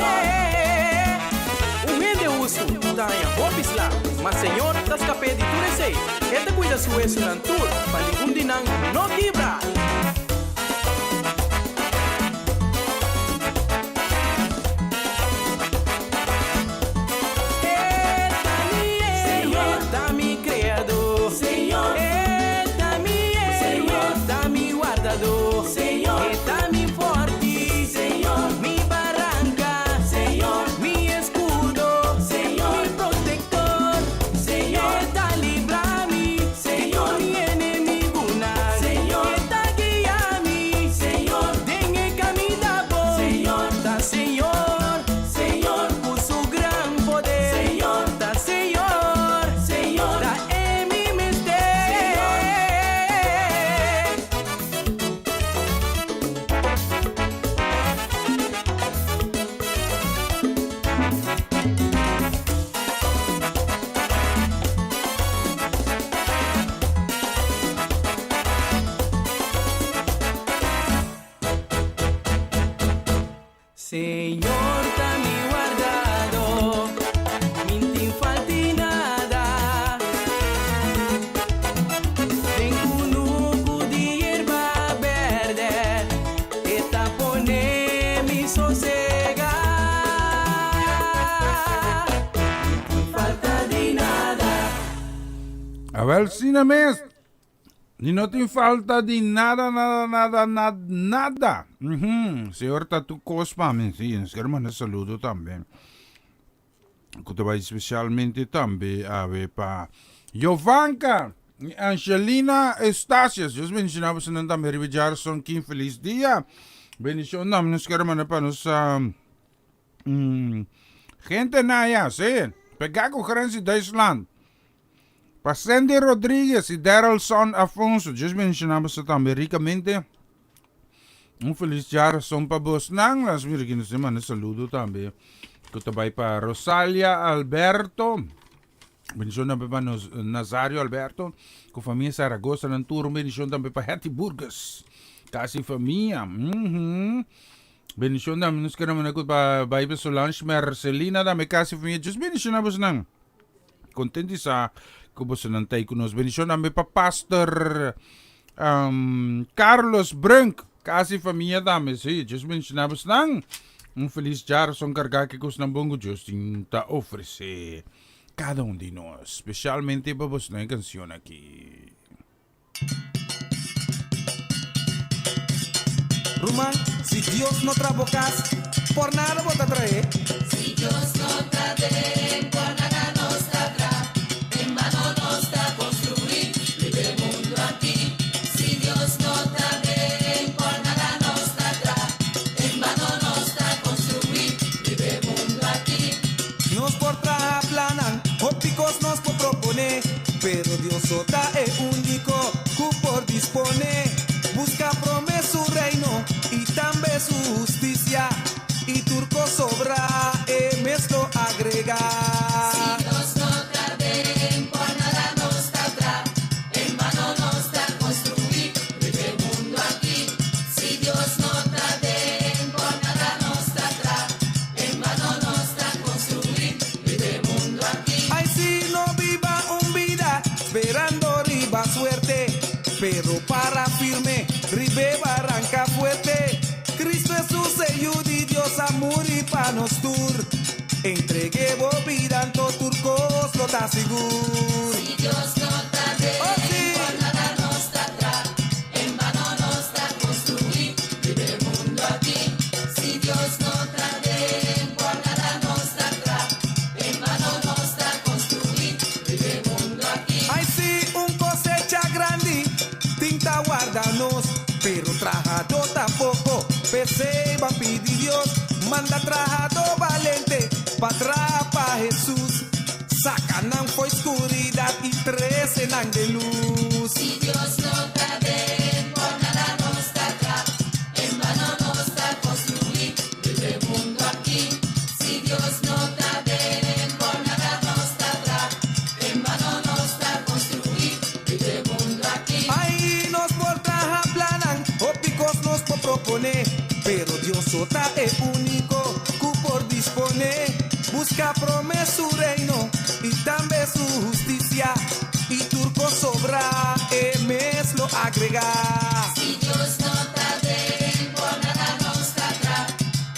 S6: Un hende hustu ta haña hopi sla, ma Señor ta skap'é di tur esei. E ta kuida su huesunan tur, pa ningun di nan no kibra. E ta mi Señor, ta mi Creador. Señor, E ta mi Señor, ta mi Wardador. Señor, E ta mi forti. Señor, mi baranca. Señor, mi escudo. Señor, mi protector. Señor, E ta libra mi. Señor, mi enemigunan. Señor, E ta guia.
S3: Awel sina mes. Ni no tin falta di nada, nada, nada, nada, nada. Mm Señor ta tu kos pa mi. Sí, nos quiero mandar saludo tambe. Ku ta bai especialmente tambe awe pa Jovanka y Angelina Eustatius. Dios bendiciona bosonan tambe riba djarson kin feliz dia. Bendicion tambe nos quiero manda pa nos gente naya, sí. Pega ku grens di Duitsland. Pa Sandy Rodriguez y Darrelson Afonso, Dios bendiciona boso tambe ricamente. Un feliz djarson pa bosnan. Las mira aquí nos manda saludo tambe. Ku ta bai pa Rosalia Alberto. Bendicion tambe pa nos Nazario Alberto. Ku familia Zaragoza nan tur. Un bendicion tambe pa Hetty Burgos. Casi familia. Bendicion tambe nos kere manda ku pa bai pa Solange Mercelina tambe casi familia. Dios bendiciona bosnan. Contento di sa cu bosonan ta ku nos. Bendicion tambe pa Pastor Carlos Brunk. Casi familia tambe. Sí, Dios bendiciona bosonan. Un feliz djarson carga cu cosnan bon cu Dios tin ta ofrece cada un di nos. Specialmente pa bosonan e cancion aki.
S6: Ruman, si Dios no tra bo kas, por nada bo ta trahe.
S2: Si Dios no ta den, por nada nos ta tra. En bano nos ta construí, riba e mundu aki. Si Dios no ta den, por nada nos ta tra. En bano nos ta construí, riba e mundu aki.
S6: Nos por traha plannan, hopi kos nos por proponé. Pero Dios so ta e úniko ku por disponé. Buska promé su reino i tambe su hustisia, i tur kos sobrá e mes lo agregá.
S2: Si Dios no ta den, por nada nos ta tra. En vano nos ta construí riba e mundu aki. Si Dios no ta den, por nada nos ta tra. En vano nos ta construí riba e mundu aki.
S6: Ay si no biba un bida sperando riba suerte, pero para firme riba e baranca fuerte. Cristo Hesus e Yu di Dios a muri pa nos tur. Entregue bo bida anto tur cos lo ta sigur.
S2: Si Dios no ta den,
S6: Oh si!
S2: por nada nos ta tra. En vano nos ta construí riba e mundu aki. Si Dios no ta den, por nada nos ta tra. En vano nos ta construí riba e mundu aki.
S6: Ay si un cosecha grandi tin ta warda nos, pero trahadó ta poco. P'esei ban pidi Dios manda trahadó balente pa traha pa Hesus. Saca nan fo'i scuridad i trece nan den luz.
S2: Si Dios no ta den, por nada nos ta tra. En vano nos ta construí riba e mundu aki. Si Dios no ta den, por nada nos ta tra. En vano nos ta construí riba e mundu aki.
S6: Ay, nos por traha plannan, hopi kos nos por proponé, pero Dios so ta e úniko ku por disponé. Buska promé su reino i tambe su hustisia, i tur kos sobrá e mes lo agregá.
S2: Si Dios no ta den, por nada nos ta tra.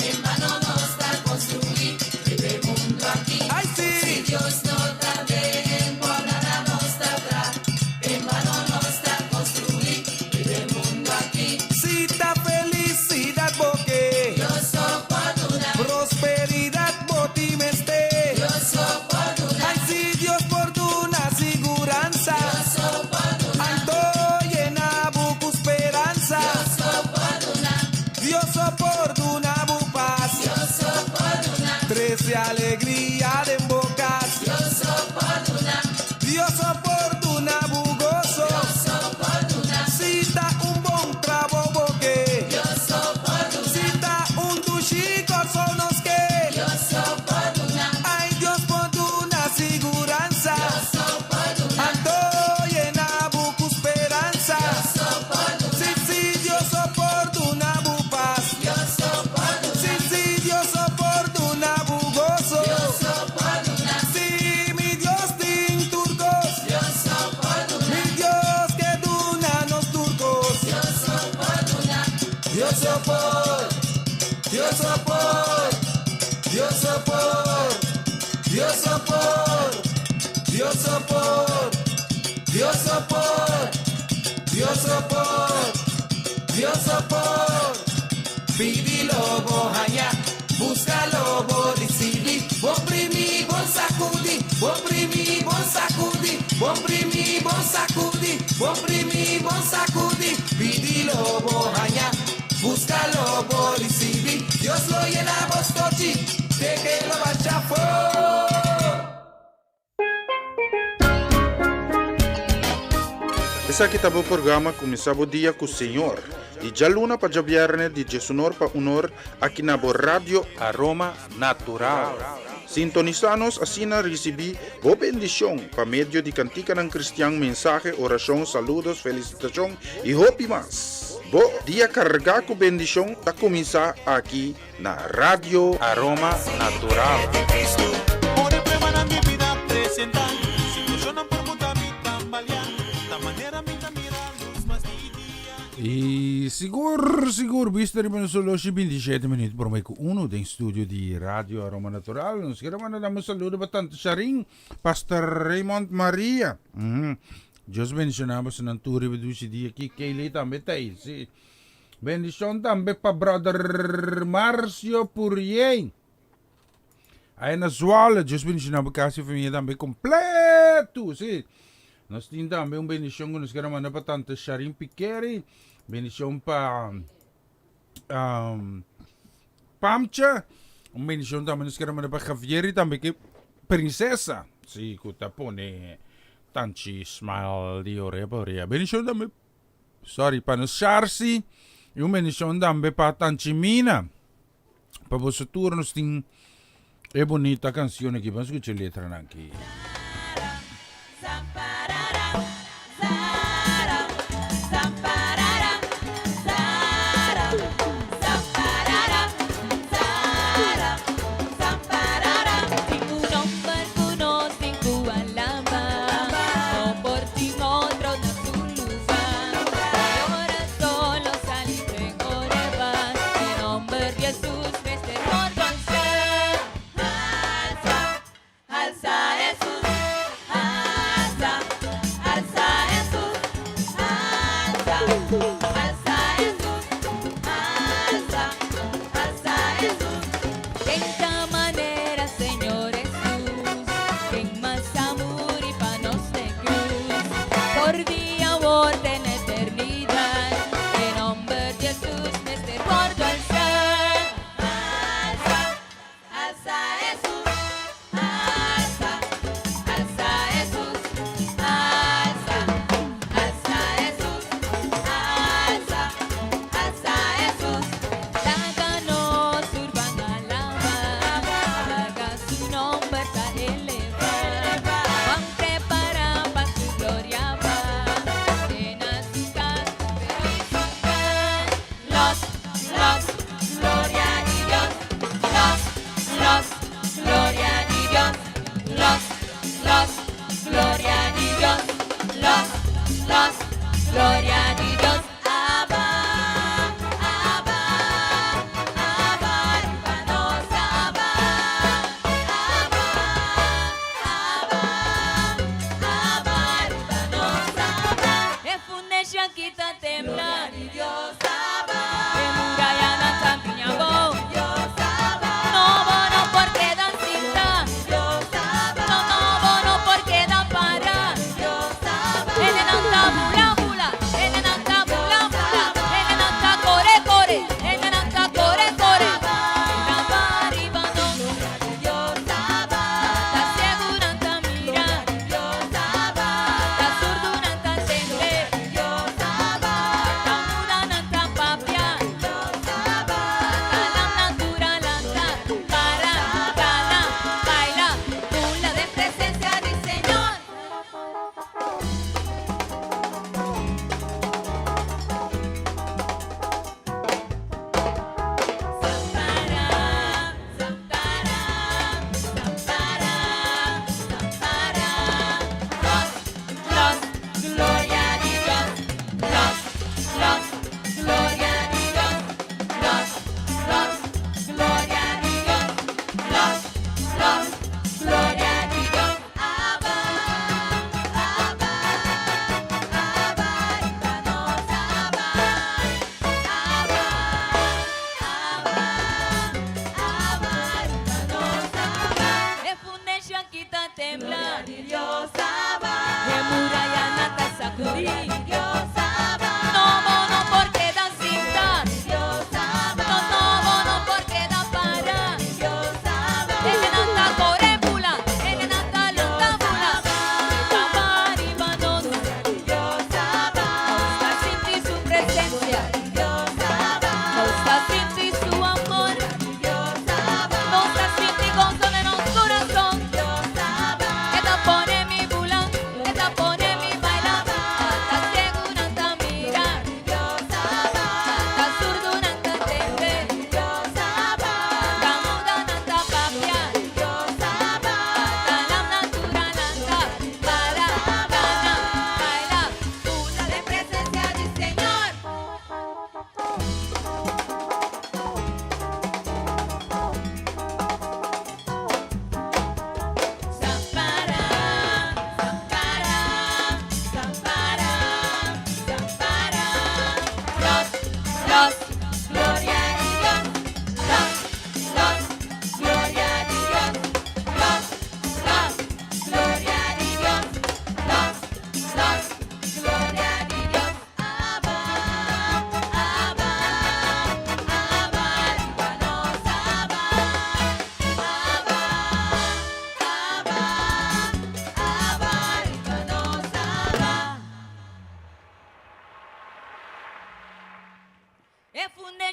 S2: En vano nos ta construí riba e mundu aki.
S6: Ay si!
S2: Si Dios no ta den, por nada nos ta tra. En vano nos ta construí riba e mundu aki.
S6: Si ta felisidat bo ke.
S2: Dios so por duna.
S6: Prosperidat bo tin mester.
S2: Dios so por duna.
S6: Ay si Dios por duna siguransa.
S2: Dios so por duna.
S6: Anto yena bo ku speransa.
S2: Dios so por duna.
S6: Dios so por duna bo pas.
S2: Dios so por duna.
S6: Trese alegria den bo kas.
S2: Dios so por duna.
S6: Dios so por duna bo goso.
S2: Dios so por duna.
S6: Si ta un bon trabou bo ke.
S2: Dios so por duna.
S6: Si ta un dushi Kòrsou nos ke.
S2: Dios so por duna.
S6: Ay Dios por duna siguransa.
S2: Dios so por duna.
S6: Anto yena bo ku speransa.
S2: Dios so por duna.
S6: Si si Dios so por duna bo pas.
S2: Dios so por duna.
S6: Si si Dios so por duna bo goso.
S2: Dios so por duna.
S6: Si mi Dios tin tur kos.
S2: Dios so por duna.
S6: Mi Dios ke duna nos tur kos.
S2: Dios so por duna.
S6: Dios so por, Dios so por, Dios so por, Dios so por, Dios so por, Dios por, Dios por, Dios por. Pidi lobo haña, buska lobo risibí. Bon primi, bon sakudí, bon primi, bon sakudí, bon primi, bon sakudí, bon primi, bon sakudí. Pidi lobo haña, buska lobo risibí. Dios lo yena bo stochi, te ku lo basha afó.
S5: Esaki ta bo programa Kuminsá Bo Dia ku Señor, di djaluna pa djabièrnè di diesunor pa unor aki na bo Radio Aroma Natural. Sintonisá nos asina risibí bo bendishon pa medio di kantikanan kristian, mensahe, orashon, saludos, felisitashon i hopi mas. Bo dia kargá ku bendishon ta kuminsá aki na Radio Aroma Natural.
S3: Y sigur, sigur, bista riba nos horloge 27 minuut prome cu uno den studio di Radio Aroma Natural. Nos quiere manda un saludo pa Tante Sharin, Pastor Raymond Maria. Dios bendiciona boso nan tur riba dushi dia aki. Kaylee tambe ta ahí, sí. Bendicion tambe pa Brother Marcio Purier. Ahí na Zwolle, Dios bendiciona bo casa y familia tambe completo, sí. Nos tin tambe un bendicion cu nos quiere manda pa Tante Sharin Piqueri. Bendicion pa Pamcha. Un bendicion tambe nos quiere manda pa Javier y tambe que Princesa. Sí, cu ta pone tanchi smile di orea pa orea. Bendicion tambe, sorry, pa nos Charcy. Y un bendicion tambe pa Tanchi Mina. Pa boso tur nos tin e bonita canción aki. Vamos escucha letra aki.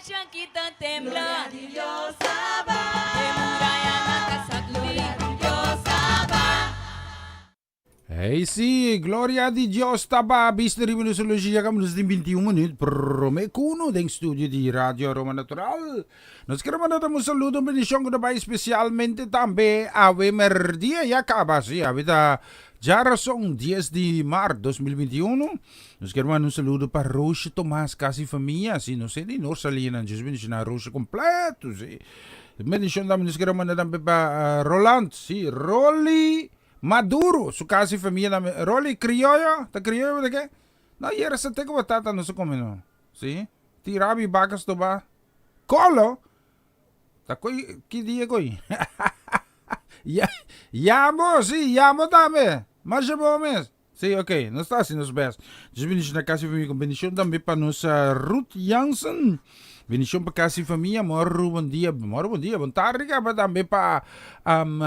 S2: Shanki ta tembla. Gloria di Dios Abba. E murayanan ta sakudí. Gloria di Dios Abba.
S3: Hey si, gloria di Dios ta ba bista riba nos horloge ya kaba nos tin 21 minuut prome ku uno den studio di Radio Aroma Natural. Nos kere manda un saludo, un bendicion ku ta bai especialmente tambe awe merdia ya kaba, si awe ta djarason 10 di maart 2021. Nos kere manda un saludo pa Roosje Tomas kas y famia, si nos e di Noord-Salina, Dios bendiciona Roosje completo, si. Bendicion tambe nos kere manda tambe pa Roland, si Rolly Maduro, su kas y famia tambe. Rolly, crioyo? Ta crioyo bo ta ke? No, yera sa te ku bo tata no sa come no. Si? Tira mi bakas toba. Kolo? Ta koi, ki dia koi? Ya, yamo, si, yamo tambe. Masha bo mes. Si, ok, nos ta hasi nos best. Dios bendiciona kas y famia. Con bendicion tambe pa nos Ruth Jansen. Bendicion pa kas y famia. Moro bon dia, moro bon dia, bon tarde kaba tambe pa um,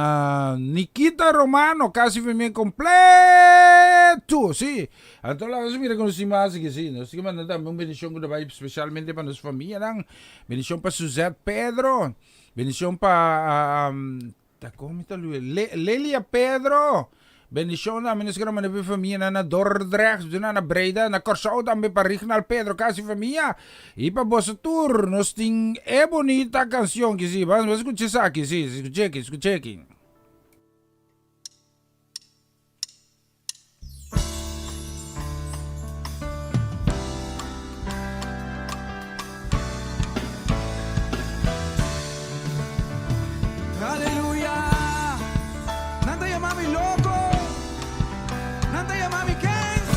S3: Nikita Romano, kas y famia completo. Si, anto laga nos mira con nos tin mas aki. Si, nos tin ke manda tambe un bendicion ku ta bai specialmente pa nos famianan. Bendicion pa Suzette Pedro. Bendicion pa um, Ta kon mi ta luia? Le, Lelia Pedro! Bendishon tambe nos kere manda pa e famianan na Dordrecht, na na Breda, na Kòrsou tambe pa Rignald Pedro kasi famia. I pa boso tur nos tin e bunita kansion ki si. Bas bas skucha esaki, si, skucha aki, skucha aki.
S7: Aleluya! Nan ta yama mi loko, nan ta yama mi kens.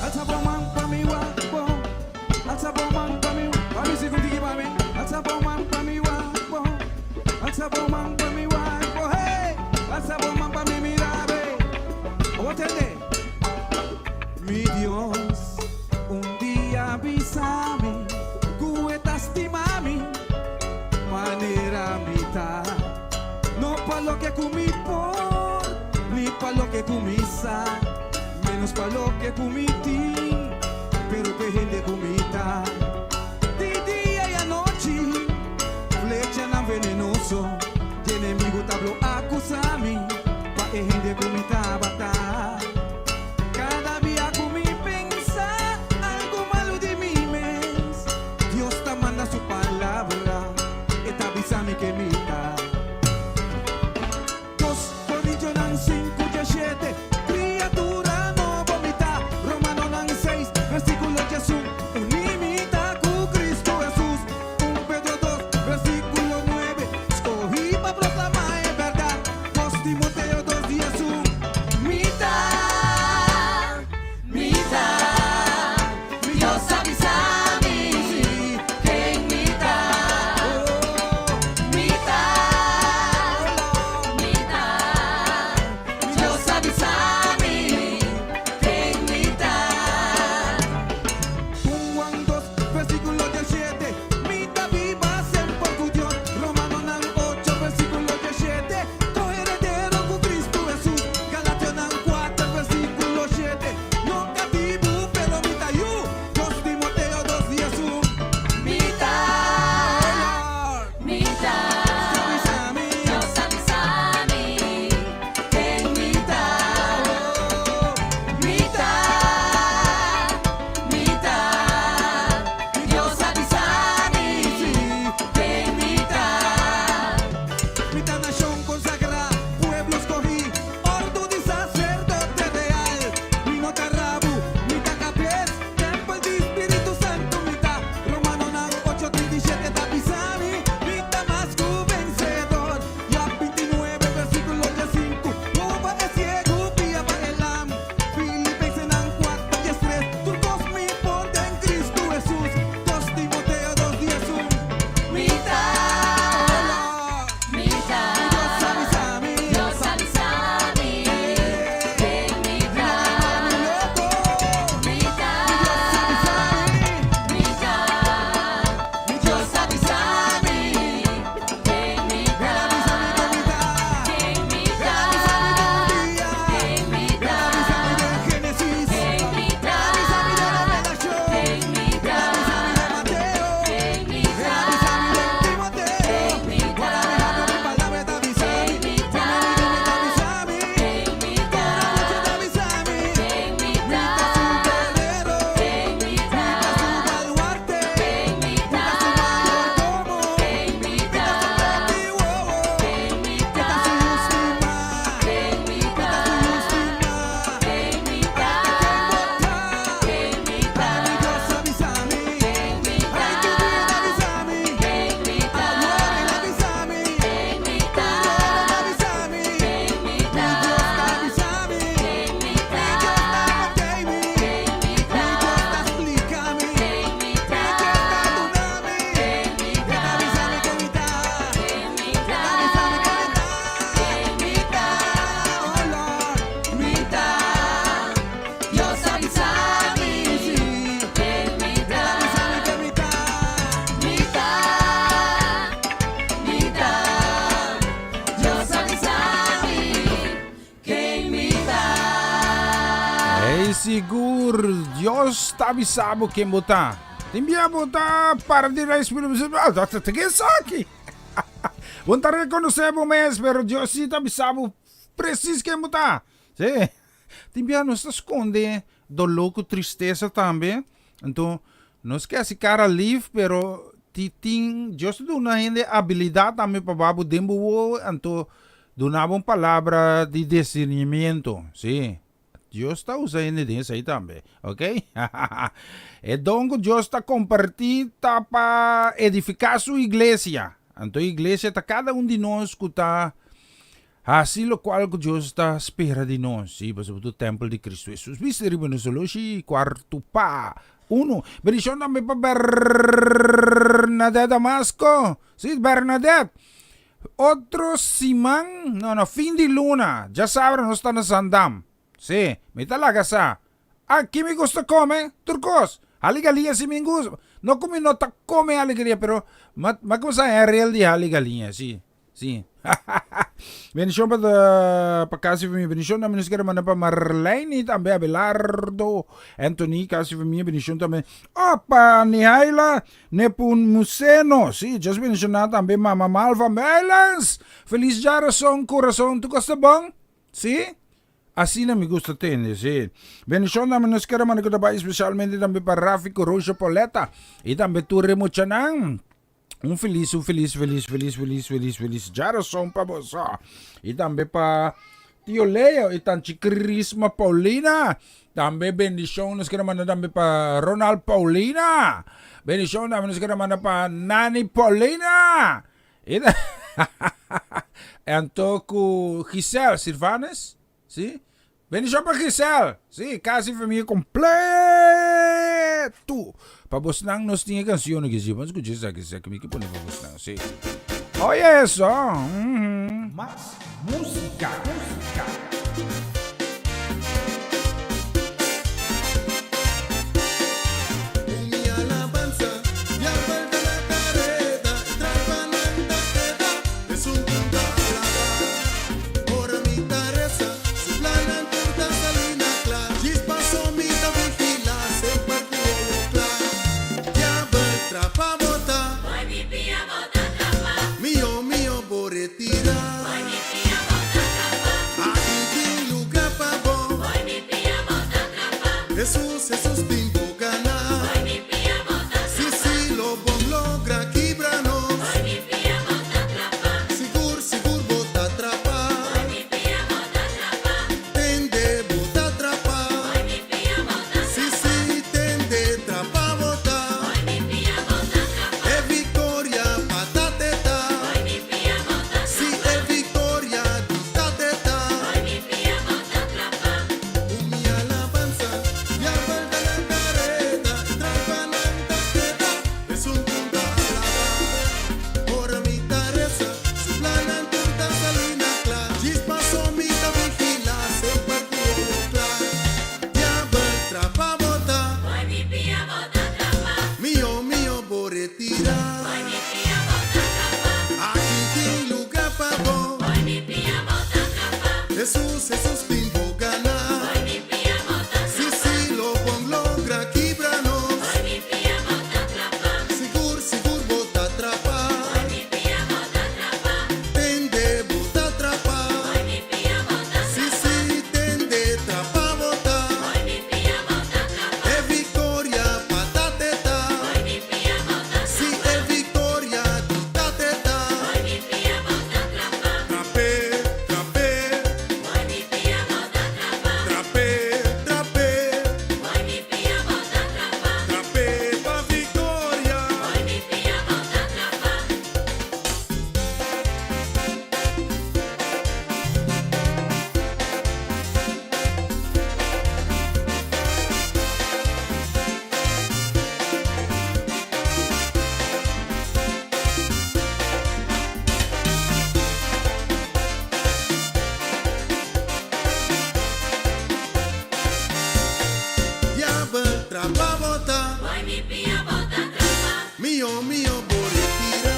S7: Alsa bo man pa mi wak bo, alsa bo man pa mi, pa mi sigun tiki pa mi, alsa bo man pa mi wak bo, alsa bo man pa mi wak bo, hey, alsa bo man pa mi mira be. Awor tende. Mi Dios un dia bisa mi ku e ta stima mi manera mi ta, no pa loke ku mi por, ni pa loke ku mi sa, menos pa loke ku mi tin, pero p'e hende ku mi ta. Di dia i anochi, flechanan venenoso di enemigu ta blo akusá mi pa e hende ku mi tabata. Kada bia ku mi pensa algu malu di mi mes, Dios ta manda su palabra, e ta bisa mi ke mi ta. Dos Korintionan sinku diashete, Kriatura nobo mi ta. Romanonan seis, versíkulo diesun, Uní mi ta ku Kristu Hesus. Un Pedro dos, versíkulo nuebe, Skohí pa proklamá e bèrdat. Dos Timoteo dos diesun,
S3: Sigur Dios ta bisa bo ken bo ta. Tin bia bo ta para di reis pero bo ah, ta ta ken esaki? Bo no ta rekonosé bo mes pero Dios si ta bisa bo presis ken bo ta. Sí. Tin bia nos ta skonde doló ku tristesa tambe. Anto nos ke hasi kara lif pero ti tin Dios ta duna hende abilidat tambe pa ba bo den bo wowo anto duna bo un palabra di discernimiento. Sí. Dios ta usa hende den esei tambe. Ok? E don ku Dios ta kompartí ta pa edifiká su iglesia. Anto iglesia ta kada un di nos ku ta Hasi lokual ku Dios ta spera di nos, sí, pasobra tur tèmpel di Kristu Hesus bisti riba nos oloshi kuartu pa unu. Bendishon tambe pa Bernadette Damasco, sí, Bernadette. Otro siman, no, no, fin di luna, djasabra nos ta na Zandam. Sí, mi ta laga sa. Aki mi gusta kome tur kos. Haligalia si mi gusta. No ku mi no ta kome haligalia, pero ma, ma kumsa haña rel di haligalia, sí. Sí. Bendicion pa pa casi famia. Bendicion tambe nos quiere manda pa Marlene tambe Abelardo Anthony casi famia. Bendicion tambe. Oh, pa Nihaila Nepomuceno. Sí, just bendiciona tambe Mama Malva Meilens. Feliz Jarason corazon. Tu costa bon? Sí? Asina mi gusta tende, sí. Bendicion tambe nos quiere manda cu ta bay especialmente tambe pa Rafi Corosio Poleta y tambe tur e muchanan. Un felis, un felis, felis, felis, felis, felis, felis djarason pa boso. I tambe pa Tio Leo i Tanchi Crisma Paulina. Tambe bendishon nos kere manda tambe pa Ronald Paulina. Bendishon tambe nos kere manda pa Nani Paulina. I anto ku Giselle Sirvanes. Si. Bendishon pa Giselle. Si, kasi famia kompleto. Pa bosnan nos tin e kansion aki si. Ban skucha esaki, esaki mi ke pone pa bosnan, si. Oye eso.
S10: Mas música, música.
S11: Jesus, Jesus tin bo gana. Si, si, lo bon logra kibra nos. Sigur, sigur bo ta trapa. Tende bo ta trapa. Si, si, tende trapa bo ta. E victoria pa tate ta. Si, e victoria di tate ta. Ku mi alabansa, diabel ta na kareda, e trampanan ta keda, esun ku ta alabá. Ora mi ta resa, su plannan tur ta sali na kla. Djis paso mi ta vigilá, semper ku ojo kla. Diabel, trapa bo ta. Mihó, mihó bo retirá. Aki tin lugá pa bo. Hesus, Hesus tin bo gana. Si, si, lo bon logra kibra nos. Sigur, sigur bo ta trapa. Tende bo ta trapa. Si, si, tende trapa bo ta. E victoria pa tate ta. Si, e victoria di tate ta. Trap'é, trap'é. Trap'é, trap'é. Trap'é pa victoria. Diabel trapa bo ta. Mihó mihó bo retira.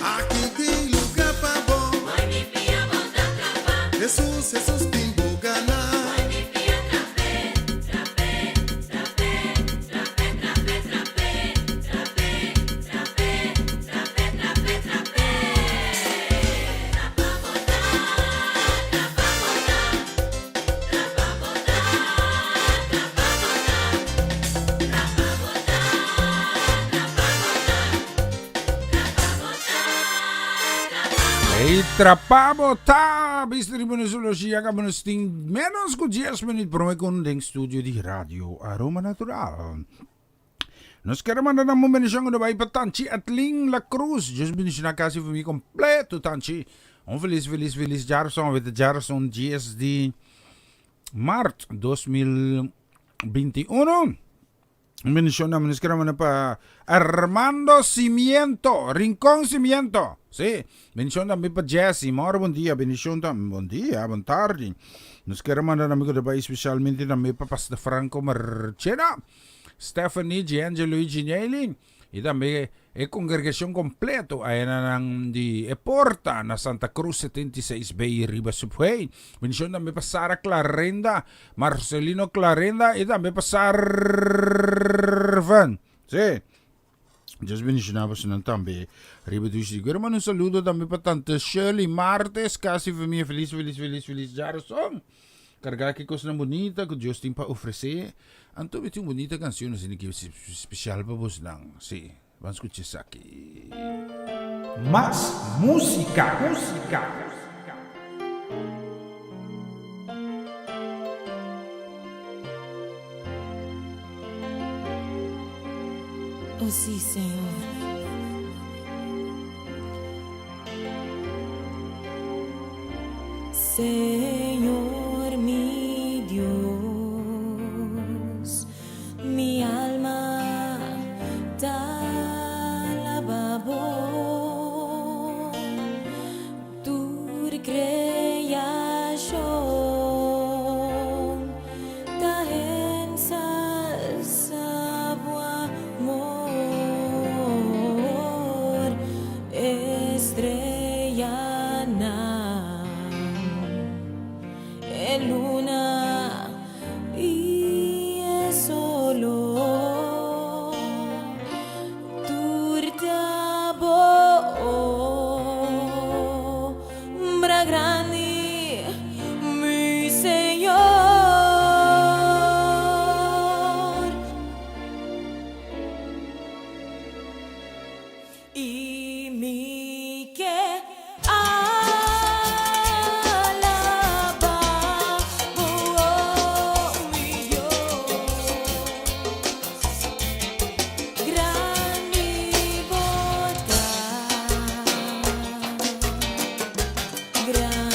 S11: Aki tin luga pa bo. Hesus, Hesus tin bo gana.
S3: Ei trapabo ta bista riba nos horloge ya caba nos tin menos cu 10 minuut prome cu den studio di Radio Aroma Natural. Nos kier manda nan un bendicion cu no bay pa Tanchi Atlin La Cruz. Dios bendiciona casi familia completo Tanchi. Un feliz feliz feliz djarson. Awe ta djarson 10 di maart 2021. Un bendicion tambe nos kier manda pa Armando Cimiento, Rincon Cimiento. Sí, bendicion tambe pa Jesse. Moro bon dia, bendicion tambe. Bon dia, bon tardi. Nos kier manda tambe cu ta bay specialmente tambe pa Pastor Franco Marchena. Stephanie, Giangelo y Ginelli y tambe e congregacion completo ayenanan di e porta na Santa Cruz 76 B riba Subway. Bendicion tambe pa Sara Clarenda, Marcelino Clarenda y tambe pa Sarvan. Sí. Dios bendiciona bosonan tambe riba dushi di. Quiero manda un saludo tambe pa Tante Shirley Martes, casi famia feliz, feliz, feliz, feliz Jarson. Carga ki cosnan bunita cu Dios tin pa ofrece. Anto mi tin un bunita cancion asina ki special pa bosnan. Si, ban scucha esaki.
S10: Mas musica, musica.
S1: Oh sí, Señor. Señor mi Dios, mi alma ta alaba bo, tur creacion ta ensalsa bo amor. Estrellanan, e luna i e solo, tur ta bo obra grandi, mi Señor. I mi ke alaba bo, oh mi Dios. Grandi bo ta, grandi.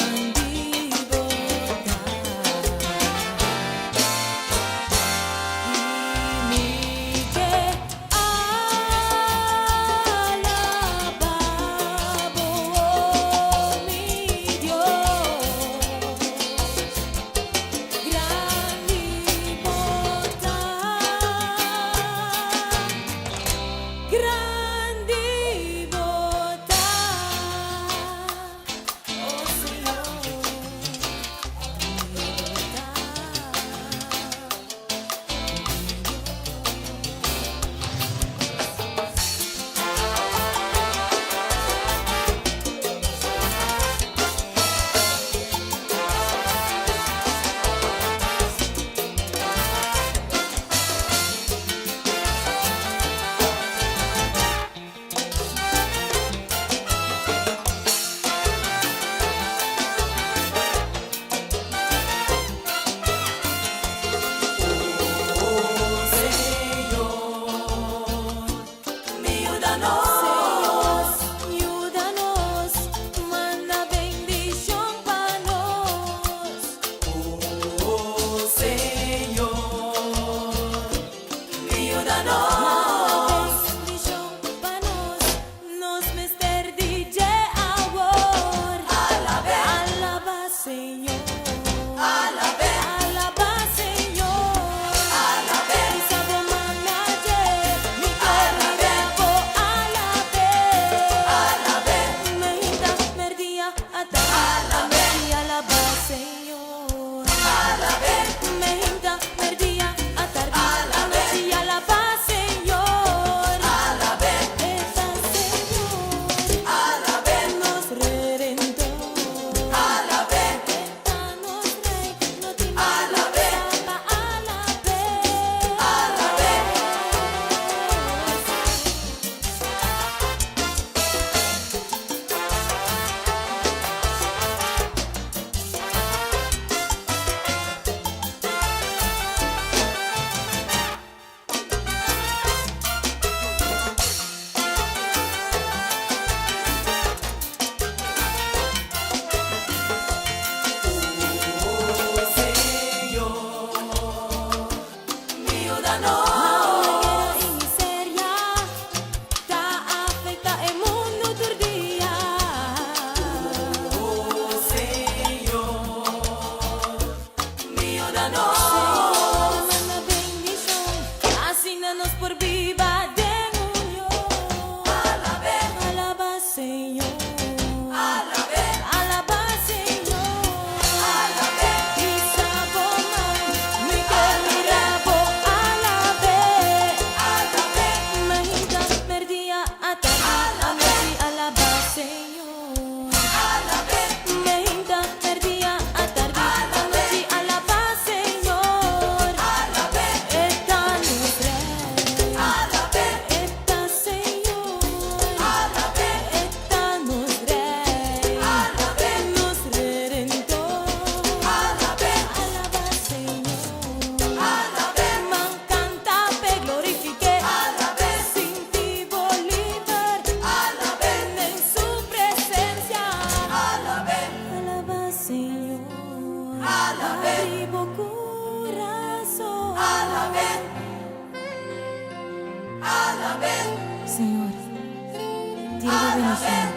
S1: bendishon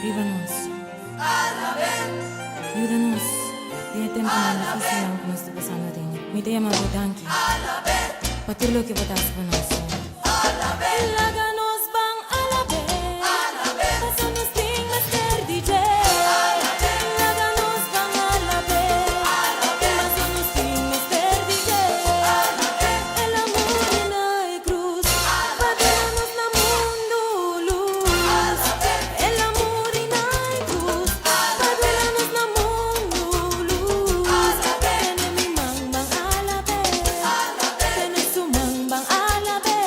S1: riba nos. Yuda nos den e tempunan difísilnan ku nos ta pasando aden. Mi ta yama bo danki pa tur loke bo ta hasi pa nos, Señor. Laga nos ban alab'é, paso nos tin mester di dje. Laga nos ban alab'é, paso nos tin mester di dje. El a muri na e krus pa duna nos na mundu lus. El a muri na e krus pa duna nos na mundu lus. Tene mi man ban alab'é, tene su man ban alab'é.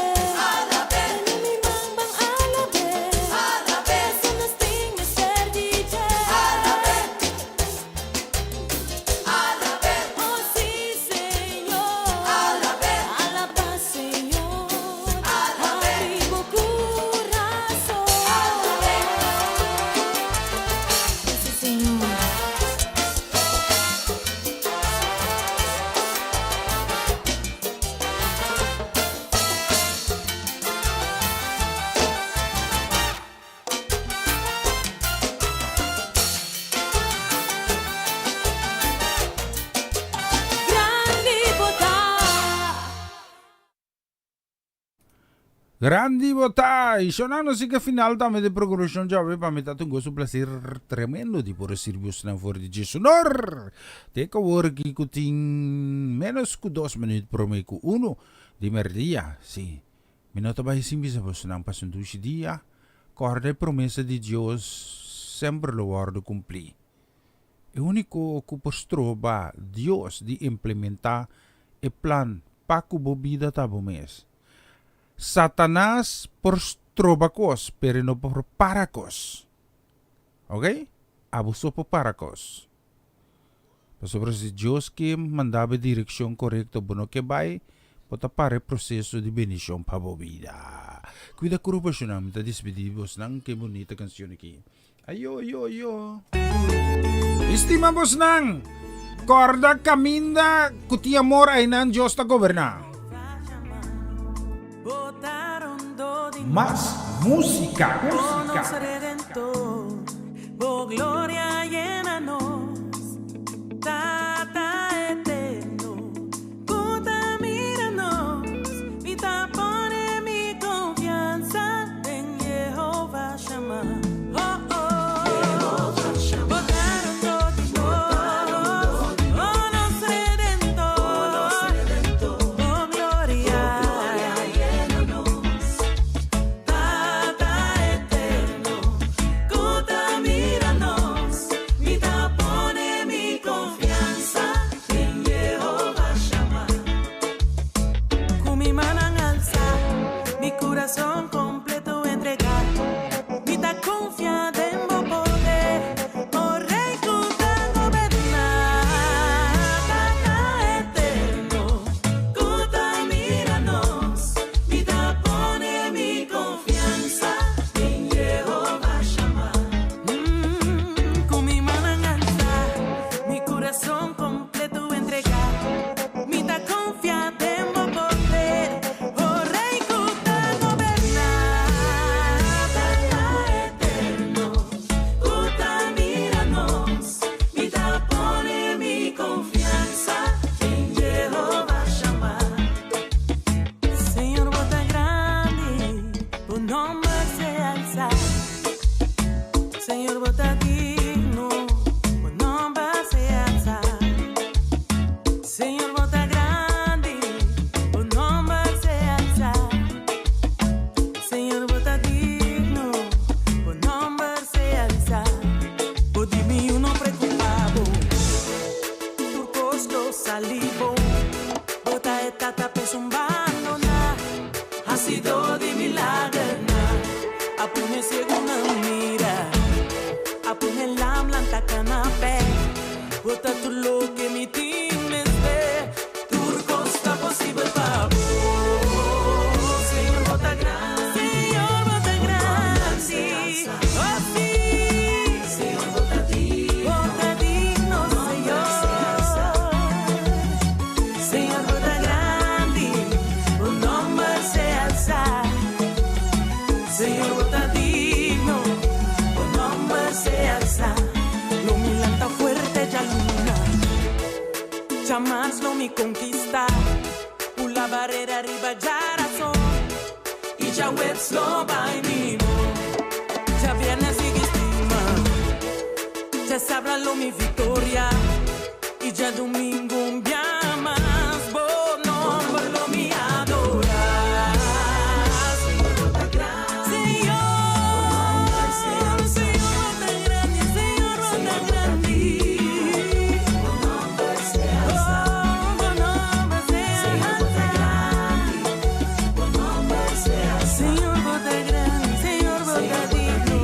S1: Tene mi man ban alab'é, paso nos tin mester di dje. Oh sí, Señor, alaba Señor, habri bo kurason. Sí, Señor. Grandi bo ta.
S3: Grandi bo ta! Y shonando así que final tambe di programacion djawe pa mi ta un gozo un placer tremendo di por sirbi bosnan for di djesonor. Te ku awor aki ku tin menos ku dos minuut prome ku uno di merdia. Sí, mi no ta bai sin bisa bosnan pasa un dushi dia. Corda e promesa di Dios semper lo wordo cumpli. E unico cu por stroba Dios di implementa e plan pa cu bo bida ta bo mes. Satanas por stroba cos, pero e no por para cos. Ok? Abo so por para cos. Pasobra si Dios ke manda bo e direccion corecto bo no ke bay, bo ta para e proceso di bendicion pa bo bida. Cuida cu rubacionan, mi ta despedi bosnan cu e bunita cancion aki. Ayo, ayo, ayo. Mi stima bosnan. Corda caminda cu tin amor aynan Dios ta goberna.
S10: Mas musica, musica.
S6: Bo gloria yena nos, Tata eterno, cu ta mira nos, mi ta pone mi confianza den Jehová Shammah. Oh, oh. Jehová Shammah. Bo ta rondo di nos, oh nos Redentor, bo gloria yena nos, Tata eterno, cu ta mira nos, mi ta pone mi confianza den Jehová Shammah. Cu mi mannan alsa, mi curason completo entrega, mi ta confia den bo poder, oh Rey cu ta goberna, Tata eterno, cu ta mira nos, mi ta pone mi confianza den Jehová Shammah. Cu mi mannan alsa, mi curason completo entrega, mi ta confia den bo poder, oh Rey cu ta goberna, Tata eterno, cu ta mira nos, mi ta pone mi confianza den Jehová Shammah. Señor, bo ta grandi, bo nomber sea alsa. Señor, bo ta digno, bo nomber sea alsa. Señor, bo ta grandi, bo nomber sea alsa. Señor, bo ta digno, bo nomber sea alsa. Bo di mi no preocupa bo, tur cos lo sali bon. Bo ta e tata p'e esun bandona, hacido di milagernan. A pone ciegunan mira, a pone lam lanta cana bek. Bo ta tur loke mi tin mester, tur cos ta posibel pa bo. Señor, bo ta grandi, Señor, bo ta grandi. Oh, sí. Señor, bo ta digno, bo ta digno, Señor. Señor, bo ta grandi, bo nomber sea alsa. Señor, bo ta digno. mi konkistá. Pula barera riba djárason i djaweps lo bai mihó. Djabièrnè sigui stima. Djasabra lo mi viktoria i djadumingu un bia mas. Bo nòmber lo mi adorá. Señor, Señor, bo ta grandi, Señor, bo ta grandi. Oh, bo nòmber sea alsá. Señor, bo ta grandi, Señor, bo ta digno.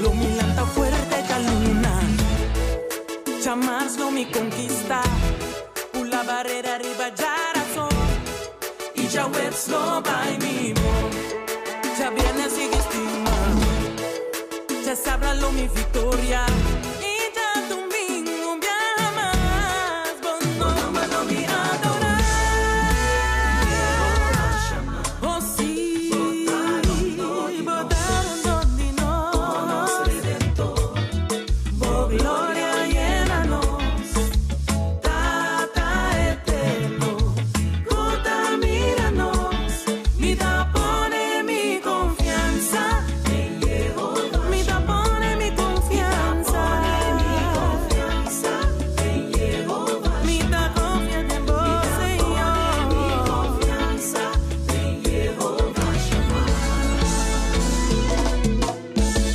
S6: Lo mi lanta fuerte djaluna. Djamars lo mi konkistá. Pula barera riba djárason i djaweps lo bai mihó. Djabièrnè sigui stima. Djasabra lo mi viktoria.